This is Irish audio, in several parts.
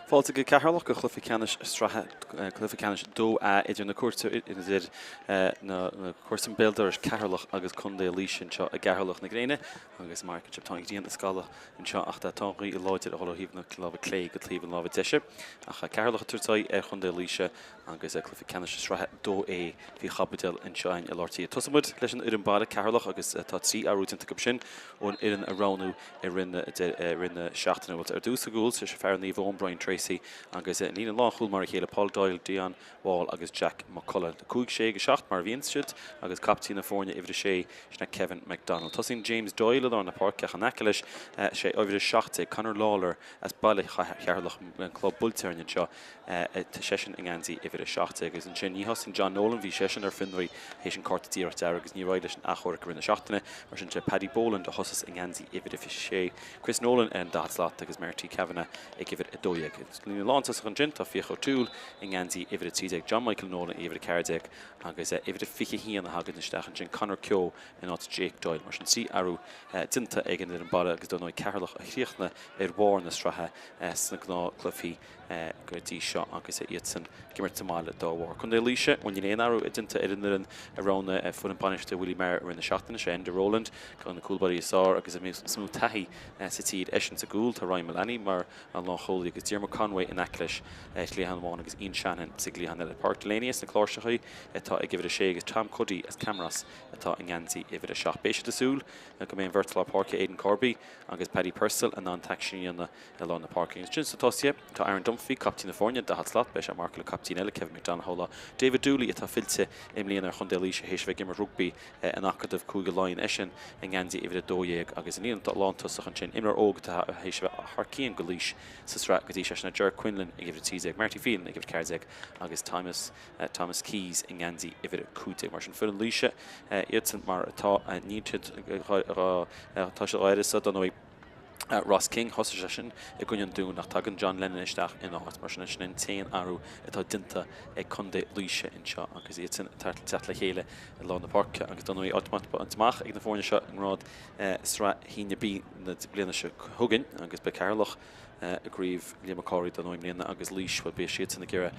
Fáilte go Ceatharlach go chluiche ceannais sraithe, cluiche ceannais 2A idir na idir na comharsain béal dorais Ceatharlach agus Contae Laoise anseo i gCeatharlach na gréine agus mar a fheiceann sibh tá an ghrian ag scalladh anseo ach tá an ghaoth láidir ag dul ó thaobh na láimhe clé go taobh an láimhe deise ach Ceatharlach ag tabhairt aghaidh ar Chontae Laoise agus cluiche ceannais sraithe 2A faoi chaibidil anseo againn i lár tíre. Tosóidh muid leis an fhoireann baile, Ceatharlach agus tá 3 athrú déanta acu sin ón fhoireann a roghnaíodh i rith na i rith na seachtaine. Bhuel, ar dtús sa gcúl, sé fear Naomh Eoin, Brian Treacy, agus an líne lánchúil mar a chéile, Paul Doyle, Dion Wall agus Jack McCullough. 5, 6 go 7 mar a bhíonn siad, agus captaen na foirne uimhir 6, sin é Kevin McDonald. Tosaíonn James Doyle i lár na páirce ach in aice leis, sé uimhir 17, Conor Lawlor as baile Cheatharlach, an club buailte orainn anseo. Tá seisean i ngeansaí uimhir 17 agus ansin ní thosaíonn John Nolan, bhí seisean ar fionraí théis an cárta díreach dearg agus ní raibh leis an achomharc i rith na seachtaine, mar sin sé Paddy Boland a thosas i ngeansaí uimhir 26, Chris Nolan ar an 40 slat agus Marty Kavanagh ag uimhir 12. Sa líne lántosach ansin tá Fiach O'Toole i ngeansaí uimhir 13, John Michael Nolan i uimhir 14 agus uimhir 21 a thagann isteach ansin, Conor Keogh in áit Jake Doyle. Mar sin 3 athrú déanta ag an bhfoireann baile agus dar ndóigh Ceatharlach a chríochnaigh ar bharr na sraithe sna gnáthchluichí go dtí seo agus iadsan ag imirt sa mbaile dá bharr. Contae Laoise, bhuel níl aon athrú déanta ar an bhfoireann a roghnaigh foireann bainistithe Willie Maher i rith na seachtaine. Sé Enda Rowland ceann de na cúlbáirí is fearr agus is mó taithí sa tír. Eisean sa gcúl, tá Ryan Mullaney mar an lánchúlaí agus Diarmuid Conway in aice leis ar chliathán amháin agus Ian Shanahan sa gcliathán eile. Pádraig Delaney as na Cláirseachaí atá ag uimhir a sé agus Tom Cuddy as Camross atá i ngeansaí uimhir a 7. Beidh siad ag súil go mbeidh an bheirt lár páirce Aidan Corby agus Paddy Purcell in ann t-aicsean a dhéanamh i lár na páirce. Ansin sna tosaithe, tá Aaron Dunphy, captaen na foirne, 40 slat, beidh sé ag marcáil le captaen eile, Kevin McDonagh lá. David Dooley atá fillte i mbliana ar Chontae Laoise théis a bheith ag imirt rugbaí in Acadamh Cúige Laighean, eisean i ngeansaí uimhir 12 agus an líne lántosach ansin, imreoir óg atá théis a bheith thar cionn do Laois sa tsraith go dtí seo, sin é Ger Quinlan ag uimhir 13, Marty Phelan ag uimhir 14 agus Thomas Thomas Keyes i ngeansaí uimhir 15. Mar sin foireann Laoise iadsan mar atá, níl siad tá siad á uireasa, dar ndóigh. Ross King, thosaigh seisean i gcoinne an Dúin ach tagann John Lennon isteach ina áit. Mar sin, sin an t-aon athrú atá déanta ag contae Laoise anseo agus iadsan ag teacht le chéile i lár na páirce agus dar ndóigh áit bainte amach ag na foirne seo i ngrád Sraith Shíne B na bliana seo chugainn agus beidh Ceatharlach i gCraobh Liam Mac Cárthaigh dar ndóigh i mbliana agus Laois, bhuel beidh siadsan ag iarraidh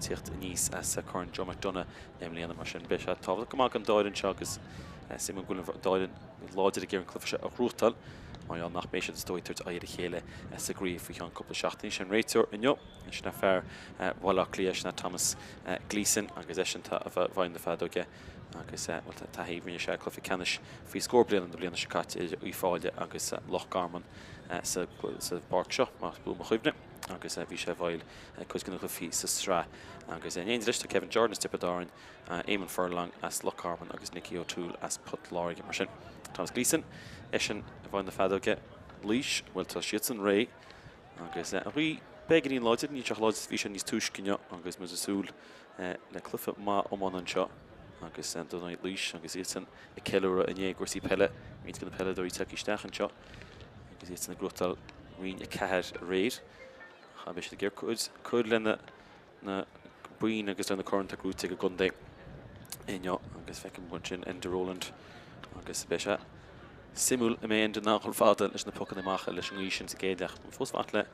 tíocht aníos as Corn Joe McDonagh i mbliana. Mar sin, beidh sé tábhachtach go maith don dá fhoireann seo agus suimiúil go bhfuil an dá fhoireann láidir ag iarraidh an cluiche seo a ghnóthachtáil mar gheall nach mbeidh siad is dóigh ag tabhairt aghaidh ar a chéile sa gcraobh faoi cheann cúpla seachtain. Sé an réiteoir inniu, sin é fear Bhaile Átha Cliath, sin é Thomas Gleeson agus eisean atá i bhfeighil na feadóige agus bhuel tá taithí, rinne sé cluiche ceannais faoi scór bliana na bliana seo caite idir Uíbh Fhailí agus Loch Garman sa bpáirc seo, más buan mo chuimhne, agus bhí sé i bhfeighil cuid de na cluichí sa tsraith agus in éindí leis tá Kevin Jordan as Tiobraid Árann, Eamon Furlong as Loch Garman agus Nicky O'Toole as Port Láirge. Mar sin, Thomas Gleeson, eisean i bhfeighil na feadóige. Laois, bhuel tá siadsan réidh agus an ghaoth beagáinín láidir, níl sé chomh láidir is a bhí sé níos túisce inniu agus muid ag súil le cluiche maith iomána anseo agus dar ndóigh Laois agus iadsan ag ceiliúradh inné i gcúrsaí peile, roinnt de na peileadóirí tagtha isteach anseo agus iadsan ag gnóthachtáil Roinn 4 aréir. Ach beidh siad ag iarraidh cur lena na boinn agus lena corn atá gnóite ag an gcontae inniu agus feicim ansin Enda Rowland agus beidh sé suimiúil an mbeidh Enda in ann dul fada leis na pocanna amach leis an ngaoth sin sa gcéad leath. Fós fanacht le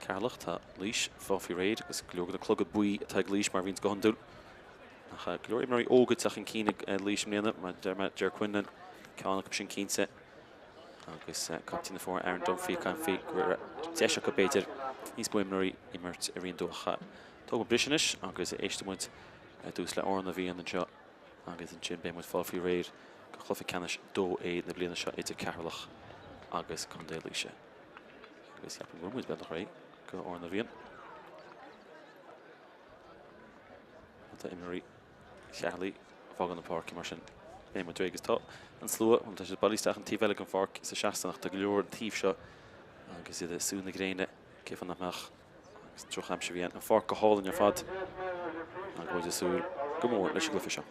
Ceatharlach tá Laois fágtha faoi réir agus go leor de na clogad buí atá ag Laois mar a bhíonns go hiondúil. Ach go leor imreoirí óga ag teacht chun cinn ag Laois i mbliana mar deir mé Ger Quinlan ceann acu sin cinnte. Agus captaen na foirne Aaron Dunphy ag caint faoi go raibh deis acu b'fhéidir níos mó imreoirí imirt i Roinn 2 ach tógfaidh muid briseadh anois agus éistfidh muid ar dtús le Amhrán na bhFiann anseo agus ansin beidh muid fáil faoi réir do chluiche ceannais 2A na bliana seo idir Ceatharlach agus Contae Laoise. Agus ceapaim go bhfuil muid beagnach réidh go Amhrán na bhFiann. Tá imreoirí Cheatharlaigh ag fágáil na páirce mar sin beidh muid réidh agus tá an slua, bhuel tá siad bailithe isteach an taobh eile den pháirc sa seastán ach tá go leor an taobh seo agus iad ag sú na gréine cé fáth nach mbeadh agus drochaimsir a bhí ann. An pháirc go hálainn ar fad agus muid ag súil go mór leis an gcluiche seo.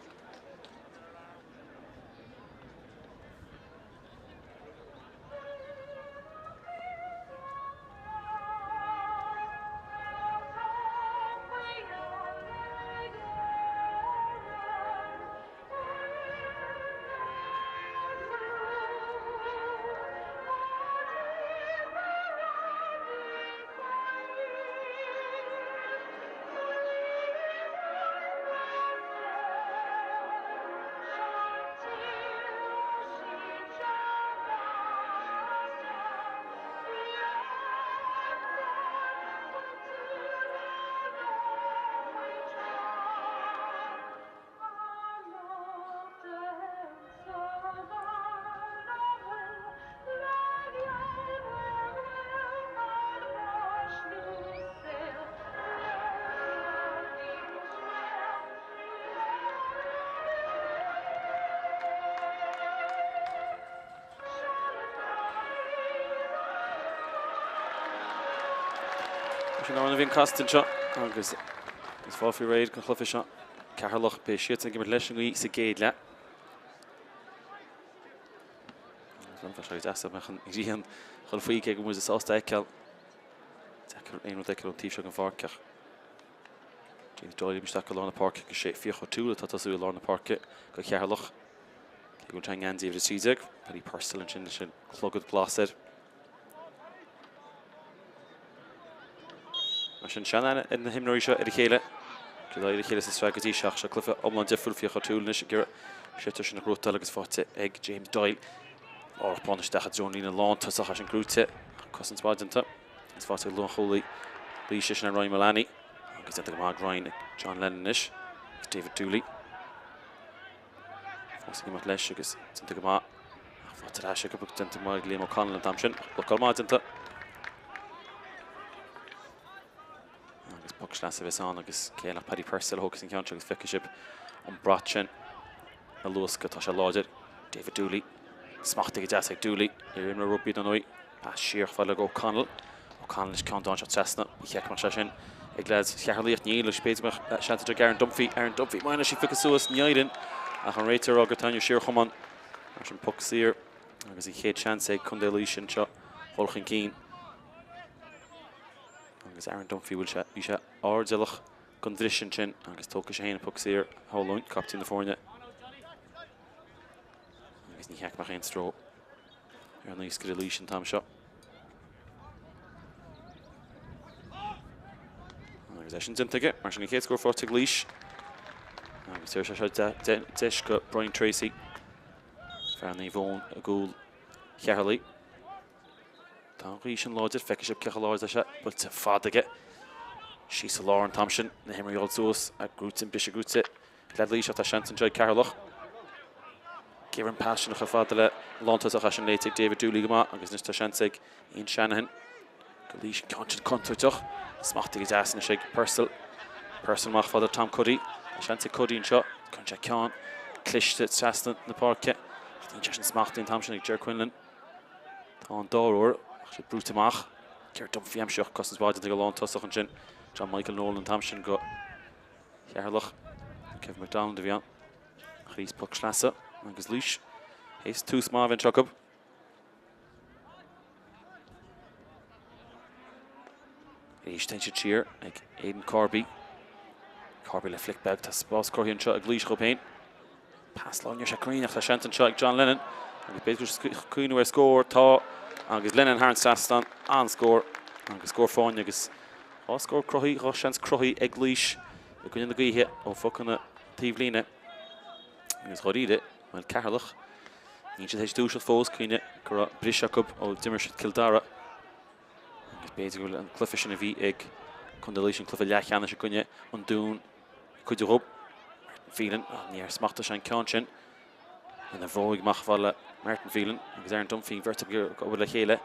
Sin amhrán a bhíonn casta anseo agus is fáil faoi réir don chluiche seo. Ceatharlach, beidh siadsan ag imirt leis an ngaoth sa gcéad leath. Agus bheadh sé deas dá mbeadh an ghrian chun faoi cé go bhfuil muid sásta a fheiceáil. Deacair aon rud a fheiceáil ón taobh seo den pháirc ach James Doyle isteach go lár na páirce agus sé Fiach O'Toole atá ag tosú i lár na páirce do Cheatharlach. Cé go bhfuil sé i ngeansaí uimhir 13, Paddy Purcell ansin leis an clogad glas air. Mar sin, sean-aithne ag na himreoirí seo ar a chéile. Siad ar a chéile sa sraith go dtí seo ach seo cluiche iomlán difriúil Fiach O'Toole anois ag iarraidh sliotar sin a ghnóthachtáil agus faighte ag James Doyle. Árthach bán isteach i dtreo an líne lántosach as an gcrúite. Cosaint mhaith déanta. Is faighte ag lánchúlaí Laoise sin é Ryan Mullaney agus déanta go maith ag Ryan ag John Lennon anois agus David Dooley. Fós ag imeacht leis agus déanta go maith. Ach faighte ar ais acu agus déanta go maith ag Liam O'Connell an t-am sin. Blocáil maith déanta. Agus poc sleasa a bheas ann agus cé nach Paddy Purcell a thógfas an ceann seo agus feicfidh sibh an brat sin ag luascadh. Tá sé láidir. David Dooley. Smachtaithe go deas ag Dooley. Iar-imreoir rugbaí dar ndóigh. Pas siar chomh fada le O'Connell. O'Connell leis ceann dáinseach trasna. Ní cheart go mbeadh sé sin ag leaids Cheatharlaigh ach níl. Is b'fhéidir go mbeadh seans ag Aaron Dunphy. Aaron Dunphy maith leis í phiocadh suas. Ní éiríonn ach an réiteoir ag rá gur tarraingíodh siar an chamán. Mar sin poc saor agus an chéad seans ag Contae Laoise anseo dhul chun cinn. Agus Aaron Dunphy bhfuil sé, bhí sé airdeallach den bhriseadh ansin agus tógfaidh sé féin an poc saor, shamhlóinn, captaen na foirne. Agus ní cheart go mbeadh aon stró ar naoscaire Laoise an t-am seo. Agus é sin déanta aige, mar sin an chéad scór faighte ag Laois. Agus deir sé seo deis go Brian Tracy, fear Naomh Eoin i gcúl Cheatharlaigh. Tá an ghaoth sin láidir, feicfidh sibh cé chomh láidir atá sé, buailte fada aige. Síos i lár an t-am sin, na himreoirí ag dul suas, ag gnóite, an briseadh gnóite. Leaid Laoise ach tá seans anseo ag Ceatharlach. Géar an pas sin chomh fada le lántosach é sin léite ag David Dooley go maith agus anois tá seans ag Ian Shanahan go Laois an ceann sin contúirteach. Smachtaithe go deas anois ag Purcell. Purcell amach fada Tom Cuddy. Tá seans ag Cuddy anseo. Cuireann sé ceann cliste trasna na páirce. Ach níl sé sin smachtaithe an t-am sin ag Ger Quinlan. Tá an dá uair ach siad brúite amach. Ger Dunphy aimsíodh cosaint mhaith déanta ag an lántosach ansin. John Michael Nolan an t-am sin go Cheatharlach. Kevin McDonald a bhí ann. Arís poc sleasa agus Laois. Théis tús maith a bheith acu. Arís téann siad siar ag Aidan Corby. Corby le flic beag. Tá spás cruthaithe anseo ag Laois dhóibh féin. Pas láidir sé cruinn ach tá seans anseo ag John Lennon. Agus b'fhéidir go cuimhneamh ar scór. Tá agus Lennon thar an trasnán. An-scór agus scór fáinne agus Dhá scór cruthaithe, dhá seans cruthaithe ag Laois i gcoinne na gaoithe ó phocanna taobhlíne. Agus dháiríre, bhuel, Ceatharlach, níl siad théis dúiseacht fós, cuimhnigh go raibh briseadh acu ó d'imir siad Cill Dara. Agus b'fhéidir go bhfuil an cluiche sin a bhí ag Contae Laoise, an cluiche leathcheannais i gcoinne an Dúin, ag cuidiú dhób. Martin Phelan, níor smachtaigh sé an ceann sin. Lena bhróig amach chomh fada le Martin Phelan agus Aaron Dunphy, an bheirt acu ag obair le chéile.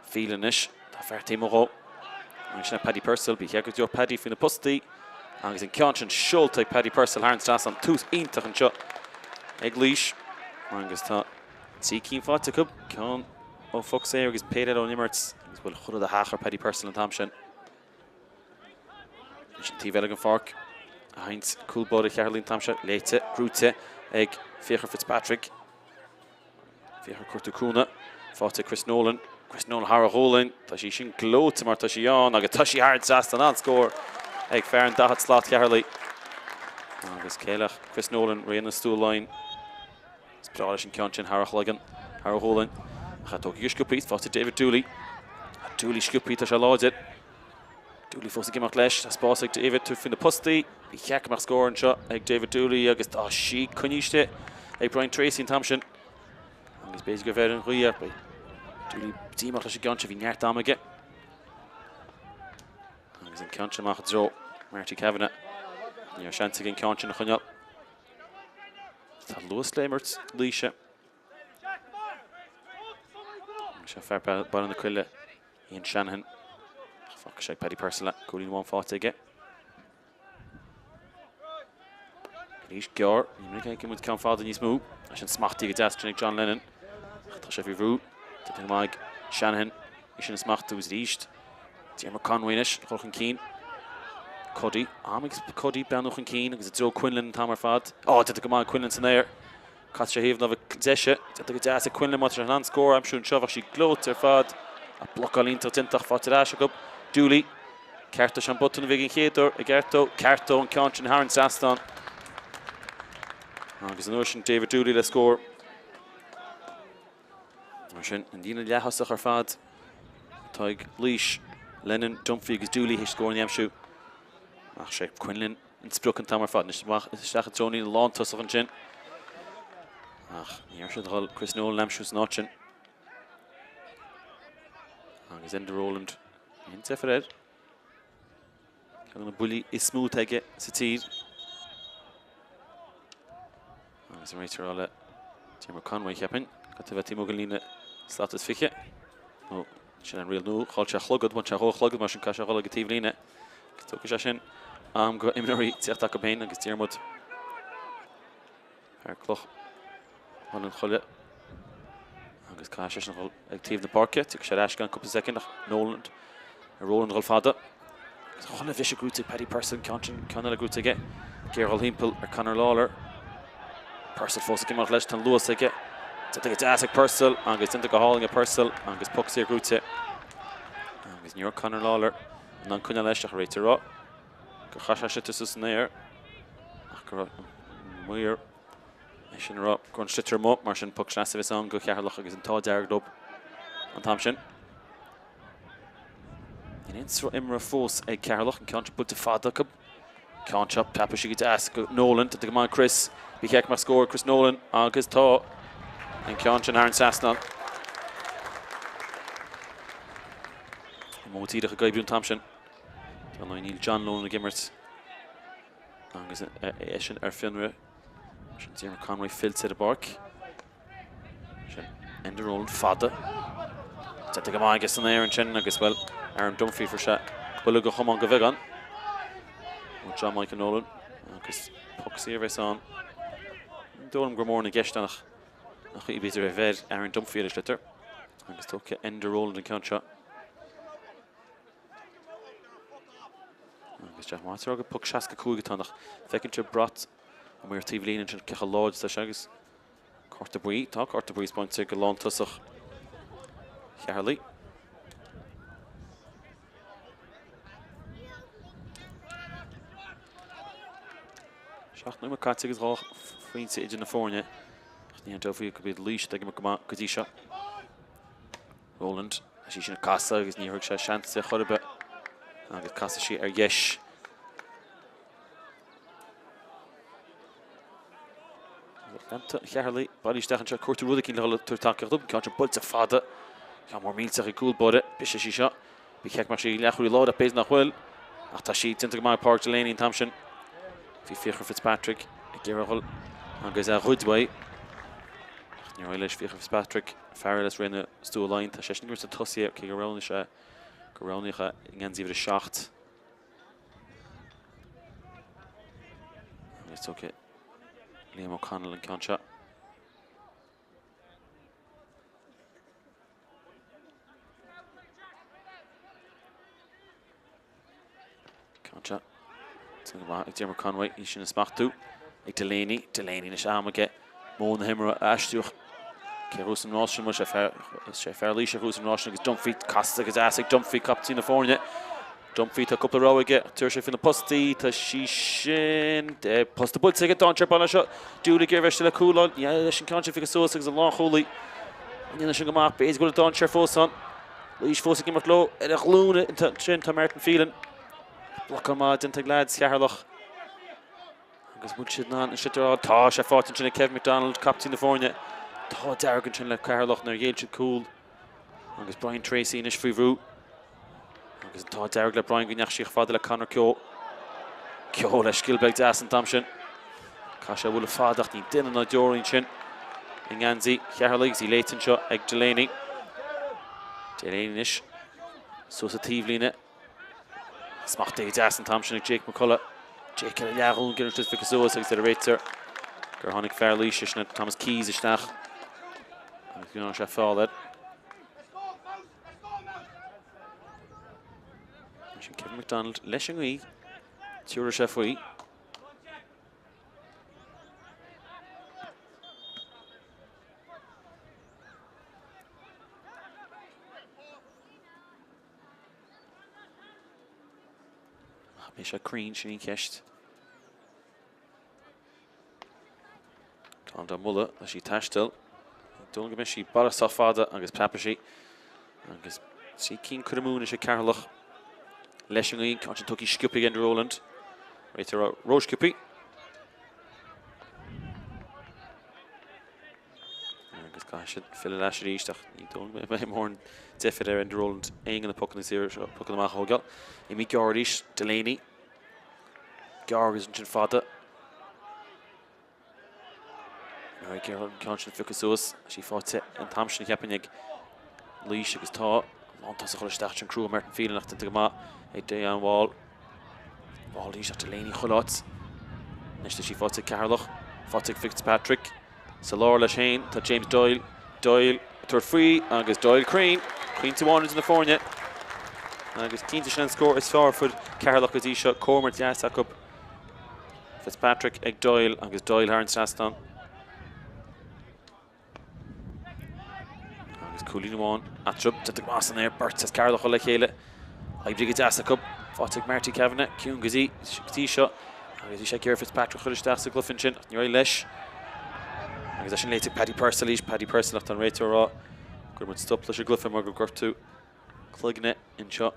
Phelan anois, tá fear taobh amuigh dhó. Agus sin é Paddy Purcell, ba cheart go dtabharfadh Paddy faoi na postaí agus an ceann sin seolta ag Paddy Purcell thar an trasnán. Tús iontach anseo ag Laois agus tá 3 cinn faighte acu, ceann ó phoc saor agus péire eile ón imirt agus bhuel chuile rud a theach ar Paddy Purcell an t-am sin. Anois an taobh eile den pháirc a sheinnt cúl báire Cheatharlaigh an t-am seo, léite, gnóite ag Fiachra Fitzpatrick. Fiachra ag cuartú cúnamh, faighte ag Chris Nolan. Chris Nolan thar a ghualainn, tá sí sin gleoite mar tá sí ann agus tá sí thar an trasnán, an-scór ag fear an 40 slat Cheatharlaigh. Agus céileach Chris Nolan, rí na stualine. Is breá leis an ceann sin thar a chloigeann, thar a ghualainn. Ach tógtha go sciobtha, faighte David Dooley. Dooley sciobtha, tá sé láidir. Dooley fós ag imeacht leis. Tá spás ag David tabhairt faoi na postaí. Ba cheart go mbeadh scór anseo ag David Dooley agus tá sí coinnithe ag Brian Tracy an t-am sin. Agus b'fhéidir gur bheir an ghaoth ach beidh Dooley díomách leis an gceann seo, bhí neart ama aige. Agus an ceann sin amach i dtreo Marty Kavanagh. Ní raibh seans aige an ceann sin a choinneáil. Tá luas le imirt Laoise. Seo fear Baile na Coille, Ian Shanahan. Fágtha sé ag Paddy Purcell, cúilín amháin faighte aige. Arís gearr, ní minic a fheiceann muid ceann fada níos mó. Leis an smachtaí go deas sin ag John Lennon. Ach tá sé faoi bhrú. Tá maith ag Shanahan. É sin a smachtú agus arís. Diarmuid Conway anois ag dul chun cinn. Cuddy, am ag Cuddy breathnú chun cinn agus i dtreo Quinlan an t-am ar fad. Á, déanta go maith ag Quinlan san aer. Caite sé thaobh na láimhe deise. Déanta go deas ag Quinlan má tá sé in ann scór a aimsiú anseo bheadh sí gleoite ar fad. Ach blocáil iontach déanta ach faighte ar ais acu. Dooley. Ceart dó sé an botún a bhí aige an chéad uair i gceart dó. Ceart dó an ceann sin thar an trasnán. Agus an uair sin David Dooley le scór. Mar sin, an líne leath-thosach ar fad atá ag Laois, Lennon, Dunphy agus Dooley théis scóranna a aimsiú. Ach sé Quinlan an sprioc an t-am ar fad. Anois amach isteach i dtreo an líne lántosach ansin. Ach ní raibh siad ag dul Chris Nolan a aimsiú san áit sin. Agus Enda Rowland, aon deifir air. Ceann de na buillí is mó atá aige sa tír. Agus an réiteoir eile, Diarmuid Conway, cheapfainn. Caithfidh a bheith taobh amuigh den líne slat is 20. Nó sin an riail nua. Chaill sé a chlogad, bhain sé dhá chlogad mar sin caithfidh sé a dhul ag an taobh líne. Agus tógfaidh sé sin am go imreoirí tíocht acu féin agus Diarmuid Fear Cloch Bhaile an Chollaigh agus caithfidh seisean a dhul ag taobh na páirce. Tiocfaidh sé ar ais i gceann cúpla soicind ach Nolan ar Roland a dhul fada. Agus chuile bhriseadh gnóite ag Paddy Purcell, an ceann sin, ceann eile gnóite aige. Ag iarraidh dhul thimpeall ar Conor Lawler. Purcell fós ag imeacht leis, tá an luas aige. Déanta go deas ag Purcell agus déanta go hálainn ag Purcell agus poc saor gnóite. Agus ní raibh Conor Lawler in ann coinneáil leis ach réiteoir ag rá gur chaith sé sliotar suas san aer ach go raibh an maor é sin a rá go raibh an sliotar amuigh, mar sin poc sleasa a bheas ann go Cheatharlach agus an t-ádh dearg leo an t-am sin. Níl aon sruth imeartha fós ag Ceatharlach, an ceann seo buailte fada acu. Ceann seo preabfaidh sí go deas go Nolan, tá go maith Chris, ba cheart go mbeadh scór ag Chris Nolan agus tá an ceann sin thar an trasnán. An modh díreach ag oibriú an t-am sin. Dar ndóigh níl John Nolan ag imirt agus eisean ar fionraí. Sin Diarmuid Conway fillte ar an bpáirc. Sin Enda Rowland fada. Déanta go maith aige san aer ansin agus, bhuel, Aaron Dunphy fuair sé buille de chamán de bheagán ó John Michael Nolan agus poc saor a bheas ann. Ní dóigh liom go raibh mórán i gceist ach nach í b'fhéidir a bheir Aaron Dunphy ar an sliotar agus tógfaidh Enda Rowland an ceann seo. Agus Jack Matt ag poc 65 atá ann ach feiceann sé brat amuigh ar taobh líne ansin cé chomh láidir atá sé agus cárta buí, tá cárta buí spáinte go lántosach Cheatharlaigh. Seacht nóiméad caite agus 2 phointe idir na foirne. Ach ní haon dabht faoi gurb iad Laois atá ag imirt go maith go dtí seo. Rowland, tá sí sin ag casadh agus ní thabharfaidh sé seans di chor ar bith agus casfaidh sí ar dheis. Leanta Cheatharlaigh, bailithe isteach anseo, cuartú rud eicínt le dhul ag tabhairt tacaíocht dóibh, an ceann seo buailte fada, ceann mór millteach ag cúl báire, briseadh sí seo, ba cheart go mbeadh sí ag leathchúlaí láir ach b'fhéidir nach bhfuil, ach tá sí déanta go maith ag Pádraig Delaney an t-am sin. Bhí Fiachra Fitzpatrick ag iarraidh a dhul agus é a ghoid uaidh, ach níor éirigh leis Fiachra Fitzpatrick. Fear eile as Raon Stua Laighean, tá seisean ag imirt sna tosaithe, cé gur roghnaigh sé, gur roghnaíodh é i ngeansaí uimhir 7. Agus tógfaidh Liam O'Connell an ceann seo. Ceann seo. Tá go maith ag Diarmuid Conway, í sin a smachtú ag Delaney. Delaney anois am aige modh na himeartha a aistriú. Cé a ghnóthós an rás sin? Bhuel, is é fear Laoise a ghnóthós an rás sin agus Dunphy casta go deas ag Dunphy, captaen na foirne. Dunphy, tá cúpla rogha aige, tabharfaidh sé faoi na postaí, tá sí sin posta buailte aige, dainséar baile seo. Dooley ag iarraidh bheith istigh le cúl, ní leis an ceann sin phiocadh suas agus an lánchúlaí. An ndéanfaidh sin go maith? B'fhéidir go bhfuil dainséar fós ann. Laois fós ag imirt leo ar a ghlúine ansin tá Martin Phelan. Blocáil maith déanta ag leaids Cheatharlach. Agus bhfuil siad in ann an sliotar a fháil? Tá sé faighte ansin ag Kevin McDonald, captaen na foirne. Tá dearg ansin le Ceatharlach nuair a ghéill siad cúl. Agus Brian Treacy anois faoi bhrú. Agus an t-ádh dearg le Brian go ndeachaigh sí chomh fada le Conor Keogh. Keogh le scil beag deas an t-am sin. Chaith sé buille fada ach níl duine ná deoraí ansin i ngeansaí Cheatharlaigh agus í léite anseo ag Delaney. Delaney anois suas an taobhlíne. Smachtaithe go deas an t-am sin ag Jake McCullough. Jake ar a leathghlúin ag iarraidh piocadh suas agus deir an réiteoir gur tháinig fear Laoise sin Thomas Keyes isteach agus go ndearna sé feall air. Sin Kevin McDonald leis an ngaoth. Tiúrfaidh sé faoi. Beidh sé cruinn, sin an cheist. Tá á moladh leis í taisteal. Dóigh go mbeidh sí barra sách fada agus preabfaidh sí. Agus sí cinn curtha amú anois ag Ceatharlach leis an ngaoth. Ceann sin tugtha sciobtha ag Enda Rowland. Réiteoir ró-sciobtha. Agus caithfidh siad filleadh leis arís ach ní dóigh go mbeidh mórán deifir ar Enda Rowland aon de na pocanna saora seo, pocanna amach a thógáil. Imithe gearr arís, Delaney. Gearr agus ansin fada. Nuair a an ceann sin a phiocadh suas, sí faighte an t-am sin cheapfainn ag Laois agus tá lántosach ag dul isteach sin crua Martin Phelan ach déanta go maith ag Dejan Wall. Wall arís ach Delaney chuile áit. Anois tá sí faighte ag Ceatharlach, faighte ag Fitzpatrick. Sa lár leis féin tá James Doyle. Doyle ag tabhairt faoi agus Doyle cruinn. Pointe amháin idir na foirne. Agus cinnte sin an scór is fearr a fuair Ceatharlach go dtí seo. Comhimirt dheas acu. Fitzpatrick ag Doyle agus Doyle thar an trasnán. Agus cúilín amháin eatarthu, déanta go maith san aer, beirt as Ceatharlach le chéile. Oibrithe go deas acu. Faighte ag Marty Kavanagh, ciúin go dtí seo. Agus bhí sé ag iarraidh Fitzpatrick a chur isteach sa gcluiche ansin, ach níor éirigh leis. Agus é sin léite ag Paddy Purcell arís. Paddy Purcell ach tá an réiteoir ag rá go raibh muid stop leis an gcluiche mar gur gortú cloigne anseo.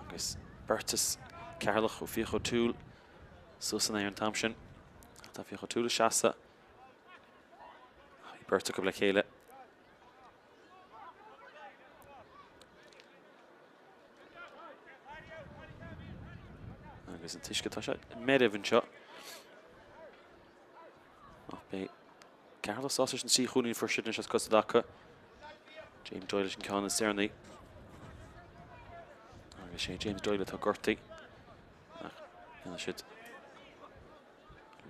Agus beirt as Ceatharlach ó Fiach O'Toole suas san aer an t-am sin. Tá Fiach O'Toole ag seasamh. Bhí beirt acu le chéile. Agus an t-uisce tá sé meirbh anseo. Ach beidh Ceatharlach sásta leis an 3 chúilín a fuair siad anois as cos i dtaca. James Doyle leis an ceann is deireanaí. Agus sé James Doyle atá gortaithe. Ach dhéanfaidh siad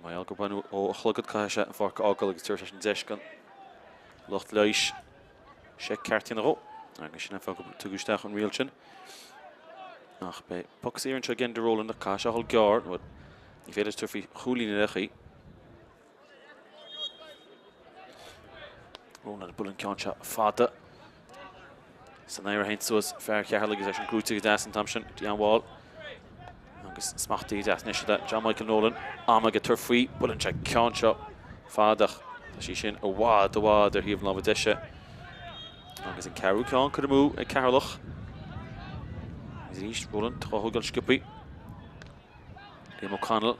Mar gheall gur baineadh ó a chlogad caithfidh sé an pháirc a fhágáil agus tabharfaidh sé sin deis don lucht leighis seic ceart a dhéanamh dhó. Agus sin an fáth gur tugadh isteach an riail sin. Ach beidh poc saor anseo ag Enda Rowland ach caithfidh sé a dhul gearr nó ní féidir leis tabhairt faoi chúilín ar chaoi. Rowland ag bualadh an ceann seo fada. San aer a théann suas fear Cheatharlaigh agus é sin gnóite go deas an t-am sin, Deon Wall. Agus smachtaithe go deas anois ag John Michael Nolan. Am aige tabhairt faoi, buaileann sé ceann seo fada ach tá sí sin i bhfad i bhfad ar thaobh na láimhe deise. Agus an ceathrú ceann curtha amú ag Ceatharlach. Agus arís Rowland á thógáil sciobtha. Liam O'Connell.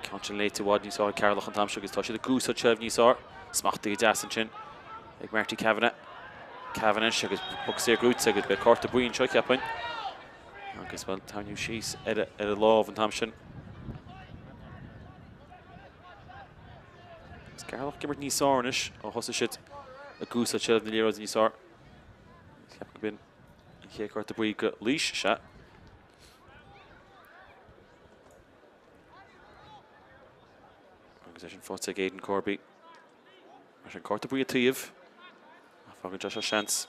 Ceann sin léite i bhfad níos fearr ag Ceatharlach an t-am seo agus tá siad ag úsáid seilbh níos fearr. Smachtaithe go deas ansin ag Marty Kavanagh. Kavanagh anois agus poc saor gnóite agus beidh cárta buí anseo cheapfainn. Agus bhuel, tarraingíodh síos ar a lámh an t-am sin. Is Ceatharlach ag imirt níos fearr anois ó thosaigh siad ag úsáid seilbh na liathróide níos fearr. Ceapaim go b'in an chéad cárta buí go Laois, sea. Agus é sin faighte ag Aidan Corby. Mar sin cárta buí an taobh. Fágann sé seo seans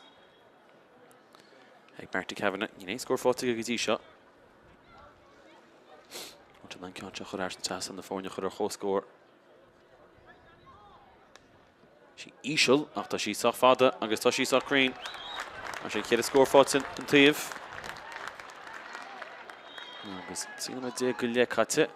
ag Marty Kavanagh. Níl aon scór faighte aige go dtí seo. An ceann seo a chur thar an trasnán na foirne a chur ar comhscór. sí íseal ach tá sí sách fada agus tá sí sách cruinn. Mar sin chéad scór faighte an taobh. Agus 13 nóiméad go leith caite.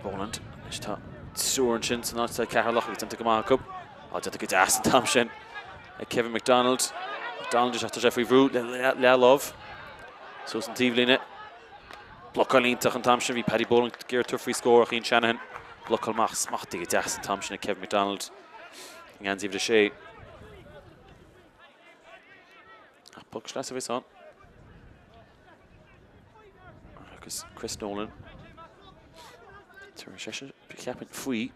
Boland anois tá triúr ansin san áit atá Ceatharlach agus déanta go maith acu. Á déanta go deas an t-am sin ag Kevin McDonald. McDonald isteach tá sé faoi bhrú le leathlámh. Suas an taobhlíne. Blocáil iontach an t-am sin. Bhí Paddy Boland ag iarraidh tabhairt faoi scór ach Ian Shanahan. Blocáil amach smachtaithe go deas an t-am sin ag Kevin McDonald. I ngeansaí uimhir a sé. Ach poc sleasa a bheas ann. Agus Chris Nolan. Tabharfaidh seisean cheapfainn faoi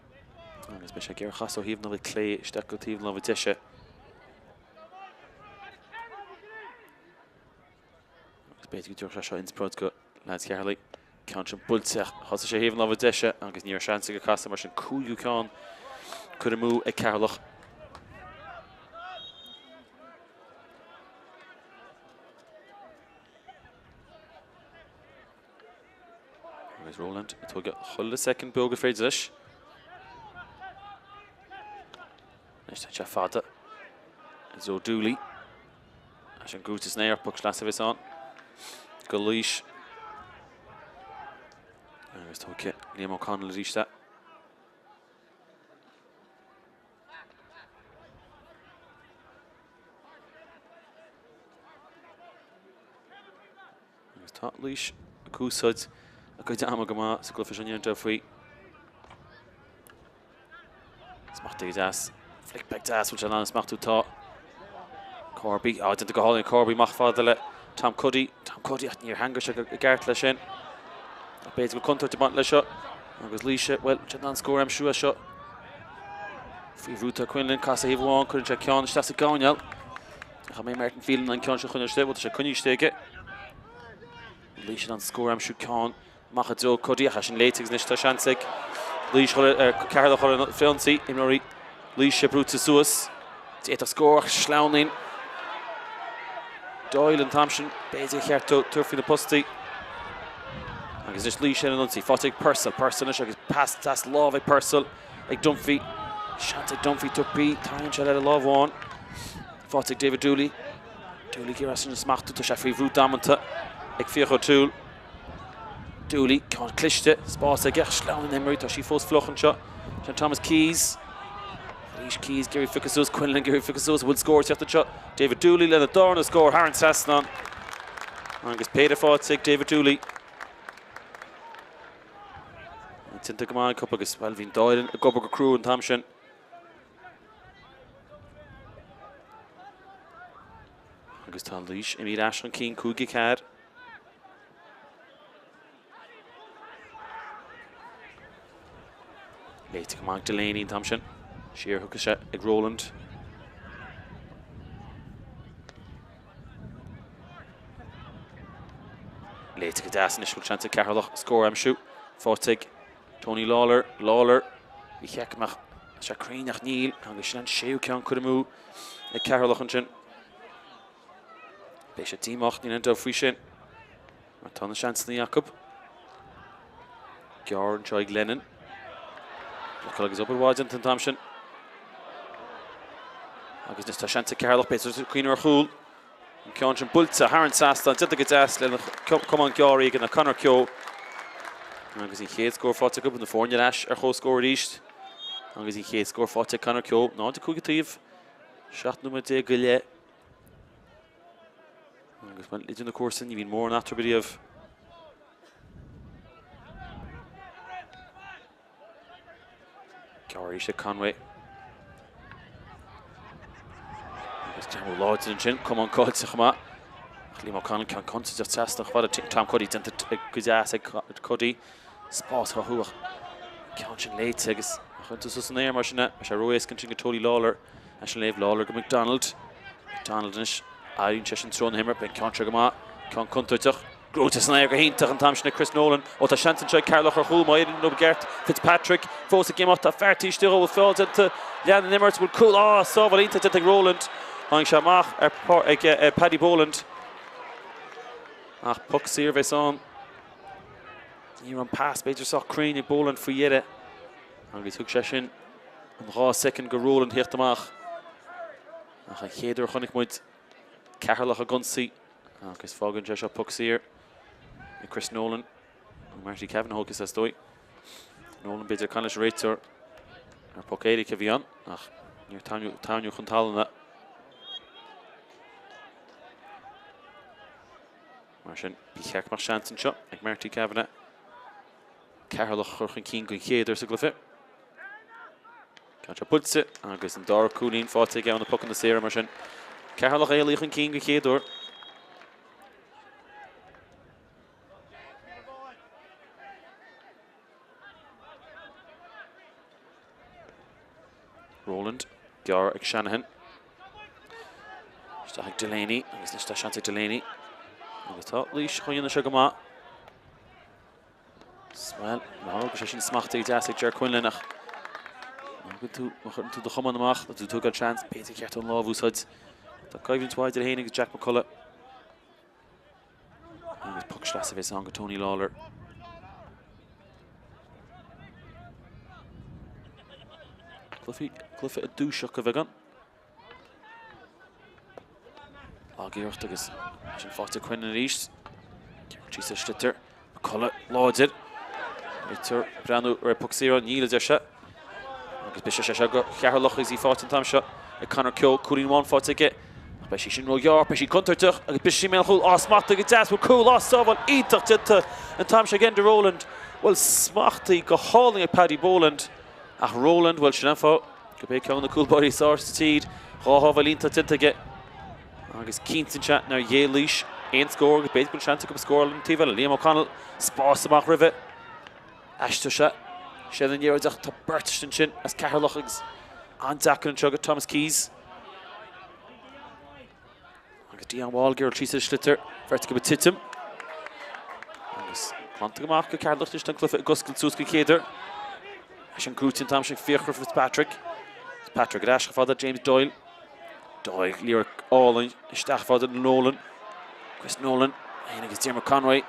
agus beidh sé ag iarraidh a chasadh ó thaobh na láimhe clé isteach go taobh na láimhe deise. Agus b'fhéidir go dtabharfadh sé seo inspioráid go leaids Cheatharlaigh. Ceann sin buailte ach thosaigh sé thaobh na láimhe deise agus ní raibh seans aige casadh mar sin cúigiú ceann curtha amú ag Ceatharlach. Agus Rowland ag tógáil chuile soicind beag gur féidir leis. Anois tá sé fada. Is ó Dooley. Leis an gcúiteamh san aer, poc sleasa a bheas ann go Laois. Agus tógfaidh Liam O'Connell arís é. Agus tá Laois ag úsáid a gcuid ama go maith sa gcluiche seo, níl aon dabht faoi. Smachtaithe go deas. Flick beag deas, bhfuil sé in ann smachtú? Tá. Corby, á, déanta go hálainn Corby amach fada le Tom Cuddy. Tom Cuddy, ach níor theangaigh sé i gceart leis sin. Ach b'fhéidir go bhfuil contúirt ag baint leis seo. Agus Laois, bhuel, siad in ann scór a aimsiú as seo. Faoi bhrú tá Quinlan, casadh thaobh amháin, cuireann sé ceann isteach sa gcoirnéal. Ach an mbeidh Martin Phelan in ann an ceann sin a choinneáil istigh? Bhuel, tá sé coinnithe istigh aige. Laois in ann scór a aimsiú ceann amach i dtreo Cuddy ach é sin léite agus anois tá seans ag Laois Ceatharlach a chur ar fionraí. Imreoirí Laoise brúite suas. D'fhéadfadh scór ach sleamhnaíonn Doyle an t-am sin. B'fhéidir gur cheart dó tabhairt faoi na postaí. Agus anois Laois ar an ionsaí. Faighte ag Purcell. Purcell anois agus pas deas lámh ag Purcell. Ag Dunphy. Seans ag Dunphy tabhairt faoi. Tarraingíonn sé le lámh amháin. Faighte ag David Dooley. Dooley ag iarraidh sin a smachtú. Tá sé faoi bhrú damanta ag Fiach O'Toole. Dooley, ceann cliste, spás aige, ach sleamhnaíonn imreoirí, tá sí fós fliuch anseo. Sin Thomas Keyes. Arís Keyes, ag iarraidh piocadh suas, Quinlan ag iarraidh piocadh suas, an bhfuil scór ag teacht anseo? David Dooley lena darna scór thar an trasnán. Agus péire faighte ag David Dooley. Déanta go maith acu agus, bhuel, bhí an dá fhoireann ag obair go crua an t-am sin. Agus tá Laois imithe ar ais chun cinn, 5-4. Léite go maith ag Delaney an t-am sin. Siar a thiocfaidh sé ag Rowland. Léite go deas anois bhfuil seans ag Ceatharlach scór a aimsiú. Faighte ag Tony Lawlor. Lawlor. Bhí cheart go mbeadh sé cruinn ach níl agus sin an séú ceann curtha amú ag Ceatharlach ansin. Beidh sé díomách, níl aon dabht faoi sin. Mar tá na seansanna acu. Gearr anseo ag Lennon. Blocáil agus obair mhaith déanta an t-am sin. Agus anois tá seans ag Ceatharlach, b'fhéidir cuimhneamh ar chúl. An ceann sin buailte thar an trasnán, déanta go deas lena camán gearr ag Conor Keogh. Agus an chéad scór faighte acu, na foirne ar ais ar comhscór arís. Agus an chéad scór faighte ag Conor Keogh, 0-5 an taobh, 17 nóiméad go leith. Agus bhuel, idir na comharsana, ní bhíonn mórán eatarthu riamh. Gearr arís ag Conway. Agus greamú láidir ansin, camán caillte chomh maith. Ach Liam O'Connell ceann contúirteach trasna chomh fada. Tom Cuddy déanta go deas ag Cuddy. Spás chucu ach ceann sin léite agus a chuireann tú suas san aer mar sin é. Beidh sé ró-éasca ansin go Tony Lawlor. Leis an léamh Lawlor go McDonald. McDonald anois. Éiríonn sé sin treo na himeartha. Beidh an ceann seo go maith. Ceann contúirteach. Gnóite san aer go hiontach an t-am sin ag Chris Nolan. Ó tá seans anseo ag Ceatharlach ar chúl má éiríonn leo i gceart. Fitzpatrick fós ag imeacht. Tá fear taobh istigh dhó. Bhfuil feall déanta. Lean an imirt. Bhfuil cúl? Á! Sábháil iontach déanta ag Rowland. Tháinig sé amach ar ag Paddy Boland. Ach poc saor a bheas ann. Ní raibh an pas b'fhéidir sách cruinn ag Boland faoi dheireadh. Agus thug sé sin an 2 soicind go Rowland theacht amach. Ach an chéad uair a chonaic muid Ceatharlach ag ionsaí agus fágann sé seo poc saor ag Chris Nolan. Marty Kavanagh a thógfas é is dóigh. Nolan b'fhéidir ag caint leis an réiteoir ar poc éirice a bhí ann ach níor tarraingíodh chun talún é. Mar sin, ba cheart go mbeadh seans anseo ag Marty Kavanagh. Ceatharlach a chur chun cinn den chéad uair sa gcluiche. Ceann seo buailte agus an dara cúilín faighte aige ó na pocanna saora mar sin. Ceatharlach éalaithe chun cinn den chéad uair. Rowland, gearr ag Shanahan. Isteach ag Delaney agus anois tá seans ag Delaney. Agus tá Laois chun dhéanamh seo go maith. Bhuel, má thógann sé sin smachtaithe deas ag Ger Quinlan ach má thugann tú, má chuireann tú do chamán amach, tá tú ag tógáil seans, b'fhéidir ceart an lámh a úsáid. Tá coimhlint mhaith idir é féin agus Jack McCullough. Agus poc sleasa a bheas ann go Tony Lawlor. Cluiche, cluiche a dúiseach a bheidh ann. Lag-iarracht agus sin faighte ag Quinlan arís. Síos sa sliotar. McCullough láidir. Réiteoir ag breathnú ar poc saor, níl a deir sé. Agus beidh sé seo go Cheatharlach agus í faighte an t-am seo ag Conor Keogh. Cúilín amháin faighte aige. Ach beidh sí sin róghearr, beidh sí contúirteach agus beidh sí i mbéal an chúil. Á, smachtaithe go deas, bhfuil cúl, á, sábháil iontach déanta an t-am seo ag Enda Rowland. Bhuel, smachtaithe go hálainn ag Paddy Boland. Ach Rowland, bhuel, sin an fáth gurb é ceann de na cúlbáirí is fearr sa tír. Dhá shábháil iontach déanta aige agus cinntíonn sé nár ghéill Laois aon scór agus b'fhéidir go bhfuil seans acu scóráil an taobh eile. Liam O'Connell, spás amach roimhe. Aisteoidh sé. Sé an liathróid ach tá beirt ansin as Ceatharlach agus an-deacair anseo go Thomas Keyes. Agus Dion Wall ag iarraidh síos ar sliotar, beirt acu ag titim. Agus glanta go maith go Ceatharlach anois an cluiche ag oscailt suas go chéadar. Leis an gcúiteamh an t-am sin Fiachra Fitzpatrick. Fitzpatrick ar ais chomh fada James Doyle. Doyle liathróid álainn isteach fada Nolan. Chris Nolan féin agus Diarmuid Conway.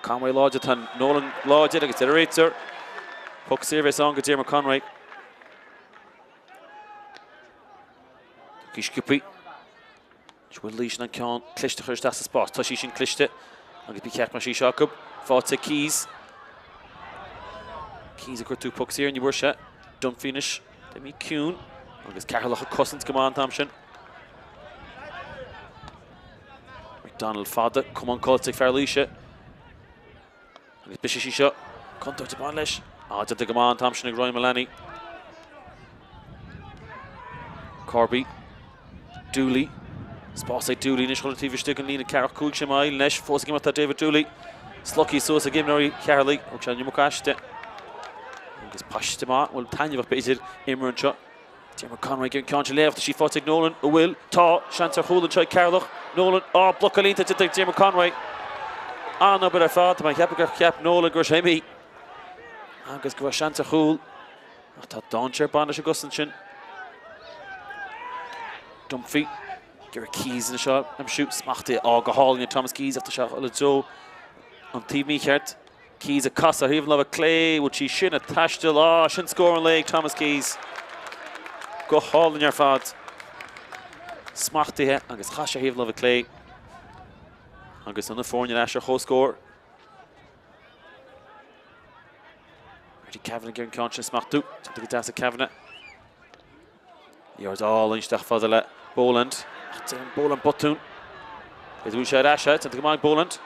Conway láidir tá Nolan láidir agus deir an réiteoir. Poc saor a bheas ann go Diarmuid Conway. Tugtha sciobtha. Bhfuil Laois in ann ceann cliste a chur isteach sa spás? Tá sí sin cliste agus ba cheart go mbeadh sí seo acu. Faighte Keyes. Keyes ag cuartú poc saor, ní bhfuair sé. Dunphy anois. D'imigh ciúin agus Ceatharlach ag cosaint go maith an t-am sin. McDonald fada, camán caillte ag fear Laoise. Agus briseann sí seo. Contúirt ag baint leis. Á, déanta go maith an t-am sin ag Ryan Mullaney. Corby. Dooley. Spás ag Dooley anois chun an taobh istigh den líne ceathracha 5 sé mile anois. Fós ag imeacht tá David Dooley. Slogtha suas ag imreoirí Cheatharlaigh. Thug sé an iomarca aisti. Agus paiste maith. Bhuel, taitneamhach b'fhéidir imreoir anseo. Diarmuid Conway ag an ceann seo léamh, tá sí faighte ag Nolan, an bhfuil? Tá, seans ar chúl anseo ag Ceatharlach, Nolan, á, blocáil iontach déanta ag Diarmuid Conway. An-obair ar fad, tá mé ag ceapadh gur cheap Nolan go raibh sé imithe agus go raibh seans ar chúl, ach tá dainséar ag baint leis an gcosaint sin. Dunphy, ag iarraidh Keyes anseo a aimsiú, smachtaithe, á, go hálainn ag Thomas Keyes ach tá sé ag dul i dtreo an taobh mícheart. Keyes ag casadh ar thaobh na láimhe clé, bhfuil sí sin ag taisteal? Á, sin scór an lae ag Thomas Keyes. Go hálainn ar fad. Smachtaithe agus chas sé ar thaobh na láimhe clé. Agus na foirne ar ais ar chomhscór. Marty Kavanagh ar an ceann sin smachtú. Déanta go deas ag Kavanagh. Liathróid álainn isteach fada le Boland. Ach déanann Boland botún. B'fhéidir go bhfuil sé ar ais, déanta go maith ag Boland.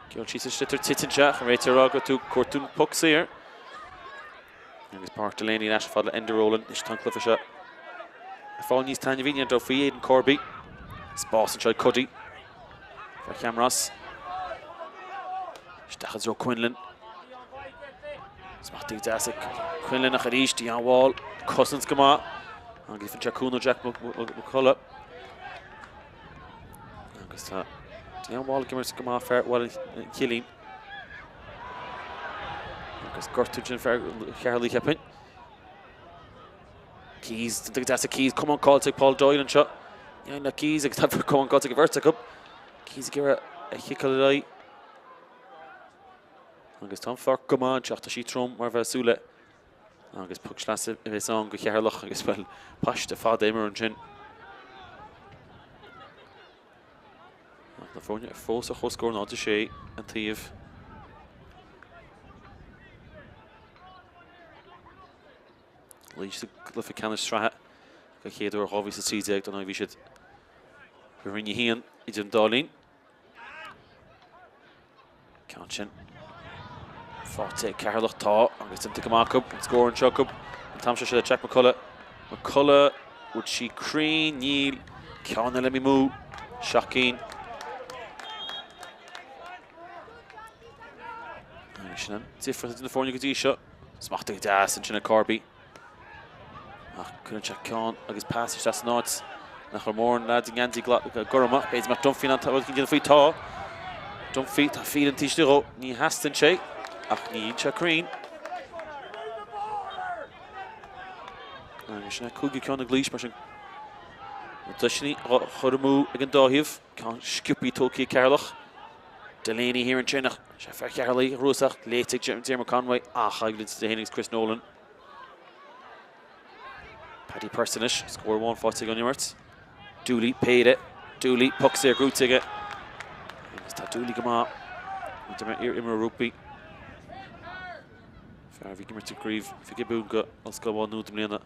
Geall síos an sliotar titeann sé ach an réiteoir ag rá go raibh tú ag cuartú an poc saor. Agus Pádraic Delaney ar ais fada le Enda Rowland. Anois tá an cluiche seo ag fáil níos taitneamhaí, ní raibh faoi Aidan Corby. Spás anseo ag Cuddy. Fear Cheamros. Isteach i dtreo Quinlan. Smachtaithe deas ag Quinlan ach arís Dion Wall. Cosaint go maith. Agus faigheann sé cúnamh Jack McCullough. Agus tá Dion Wall ag imirt go maith fear Bhaile an Chillín. Agus gortú sin fear Cheatharlaigh cheapfainn. Keyes, go deas ag Keyes, camán caillte ag Paul Doyle anseo. Ní le Keyes agus tá camán caillte ag an bheirt acu. Keyes ag iarraidh a chiceáil ar aghaidh. Agus tá an pháirc go maith anseo, tá sí trom mar a bheifeá ag súil le. Agus poc sleasa a bheas ann go Cheatharlach agus bhuel, paiste fada imeartha ansin. Ach na foirne fós ar chomhscór 0-6 an taobh. Laois sa gcluiche ceannais sraithe den chéad uair 2013 don bhí siad i Roinn 1 idir an dá linn. Ceann sin faighte ag Ceatharlach tá agus déanta go maith acu an scór anseo acu an t-am seo sé le Jack McCullough. McCullough bhfuil sí cruinn níl ceann eile amú seacht gcinn. Sin an difríocht idir na foirne go dtí seo. Smachtaithe deas ansin ag Corby. Ach cuireann sé ceann agus pas isteach san áit nach raibh mórán leaids i ngeansaí gorma. B'fhéidir go mbeadh Dunphy in ann rud éigin a dhéanamh faoi. Tá. Dunphy, tá Phelan taobh istigh dhó, ní theastaíonn sé ach níl sé cruinn. Agus sin é cúigiú ceann ag Laois mar sin. Na deiseanna á chur amú ag an dá thaobh, ceann sciobtha tógtha ag Ceatharlach. Delaney thiar ansin ach sé fear Cheatharlaigh a ghruasach, léite ag Diarmuid Conway ach coimhlint idir é féin agus Chris Nolan. Paddy Purcell anois, scór amháin faighte aige ón imirt. Dooley, péire, Dooley, poc saor gnóthaithe aige. Agus tá Dooley go maith. Iar-imreoir rugbaí. Fear a bhí ag imirt i gCraobh Mhic Giobúin go Ollscoil Mhá Nuad i mbliana.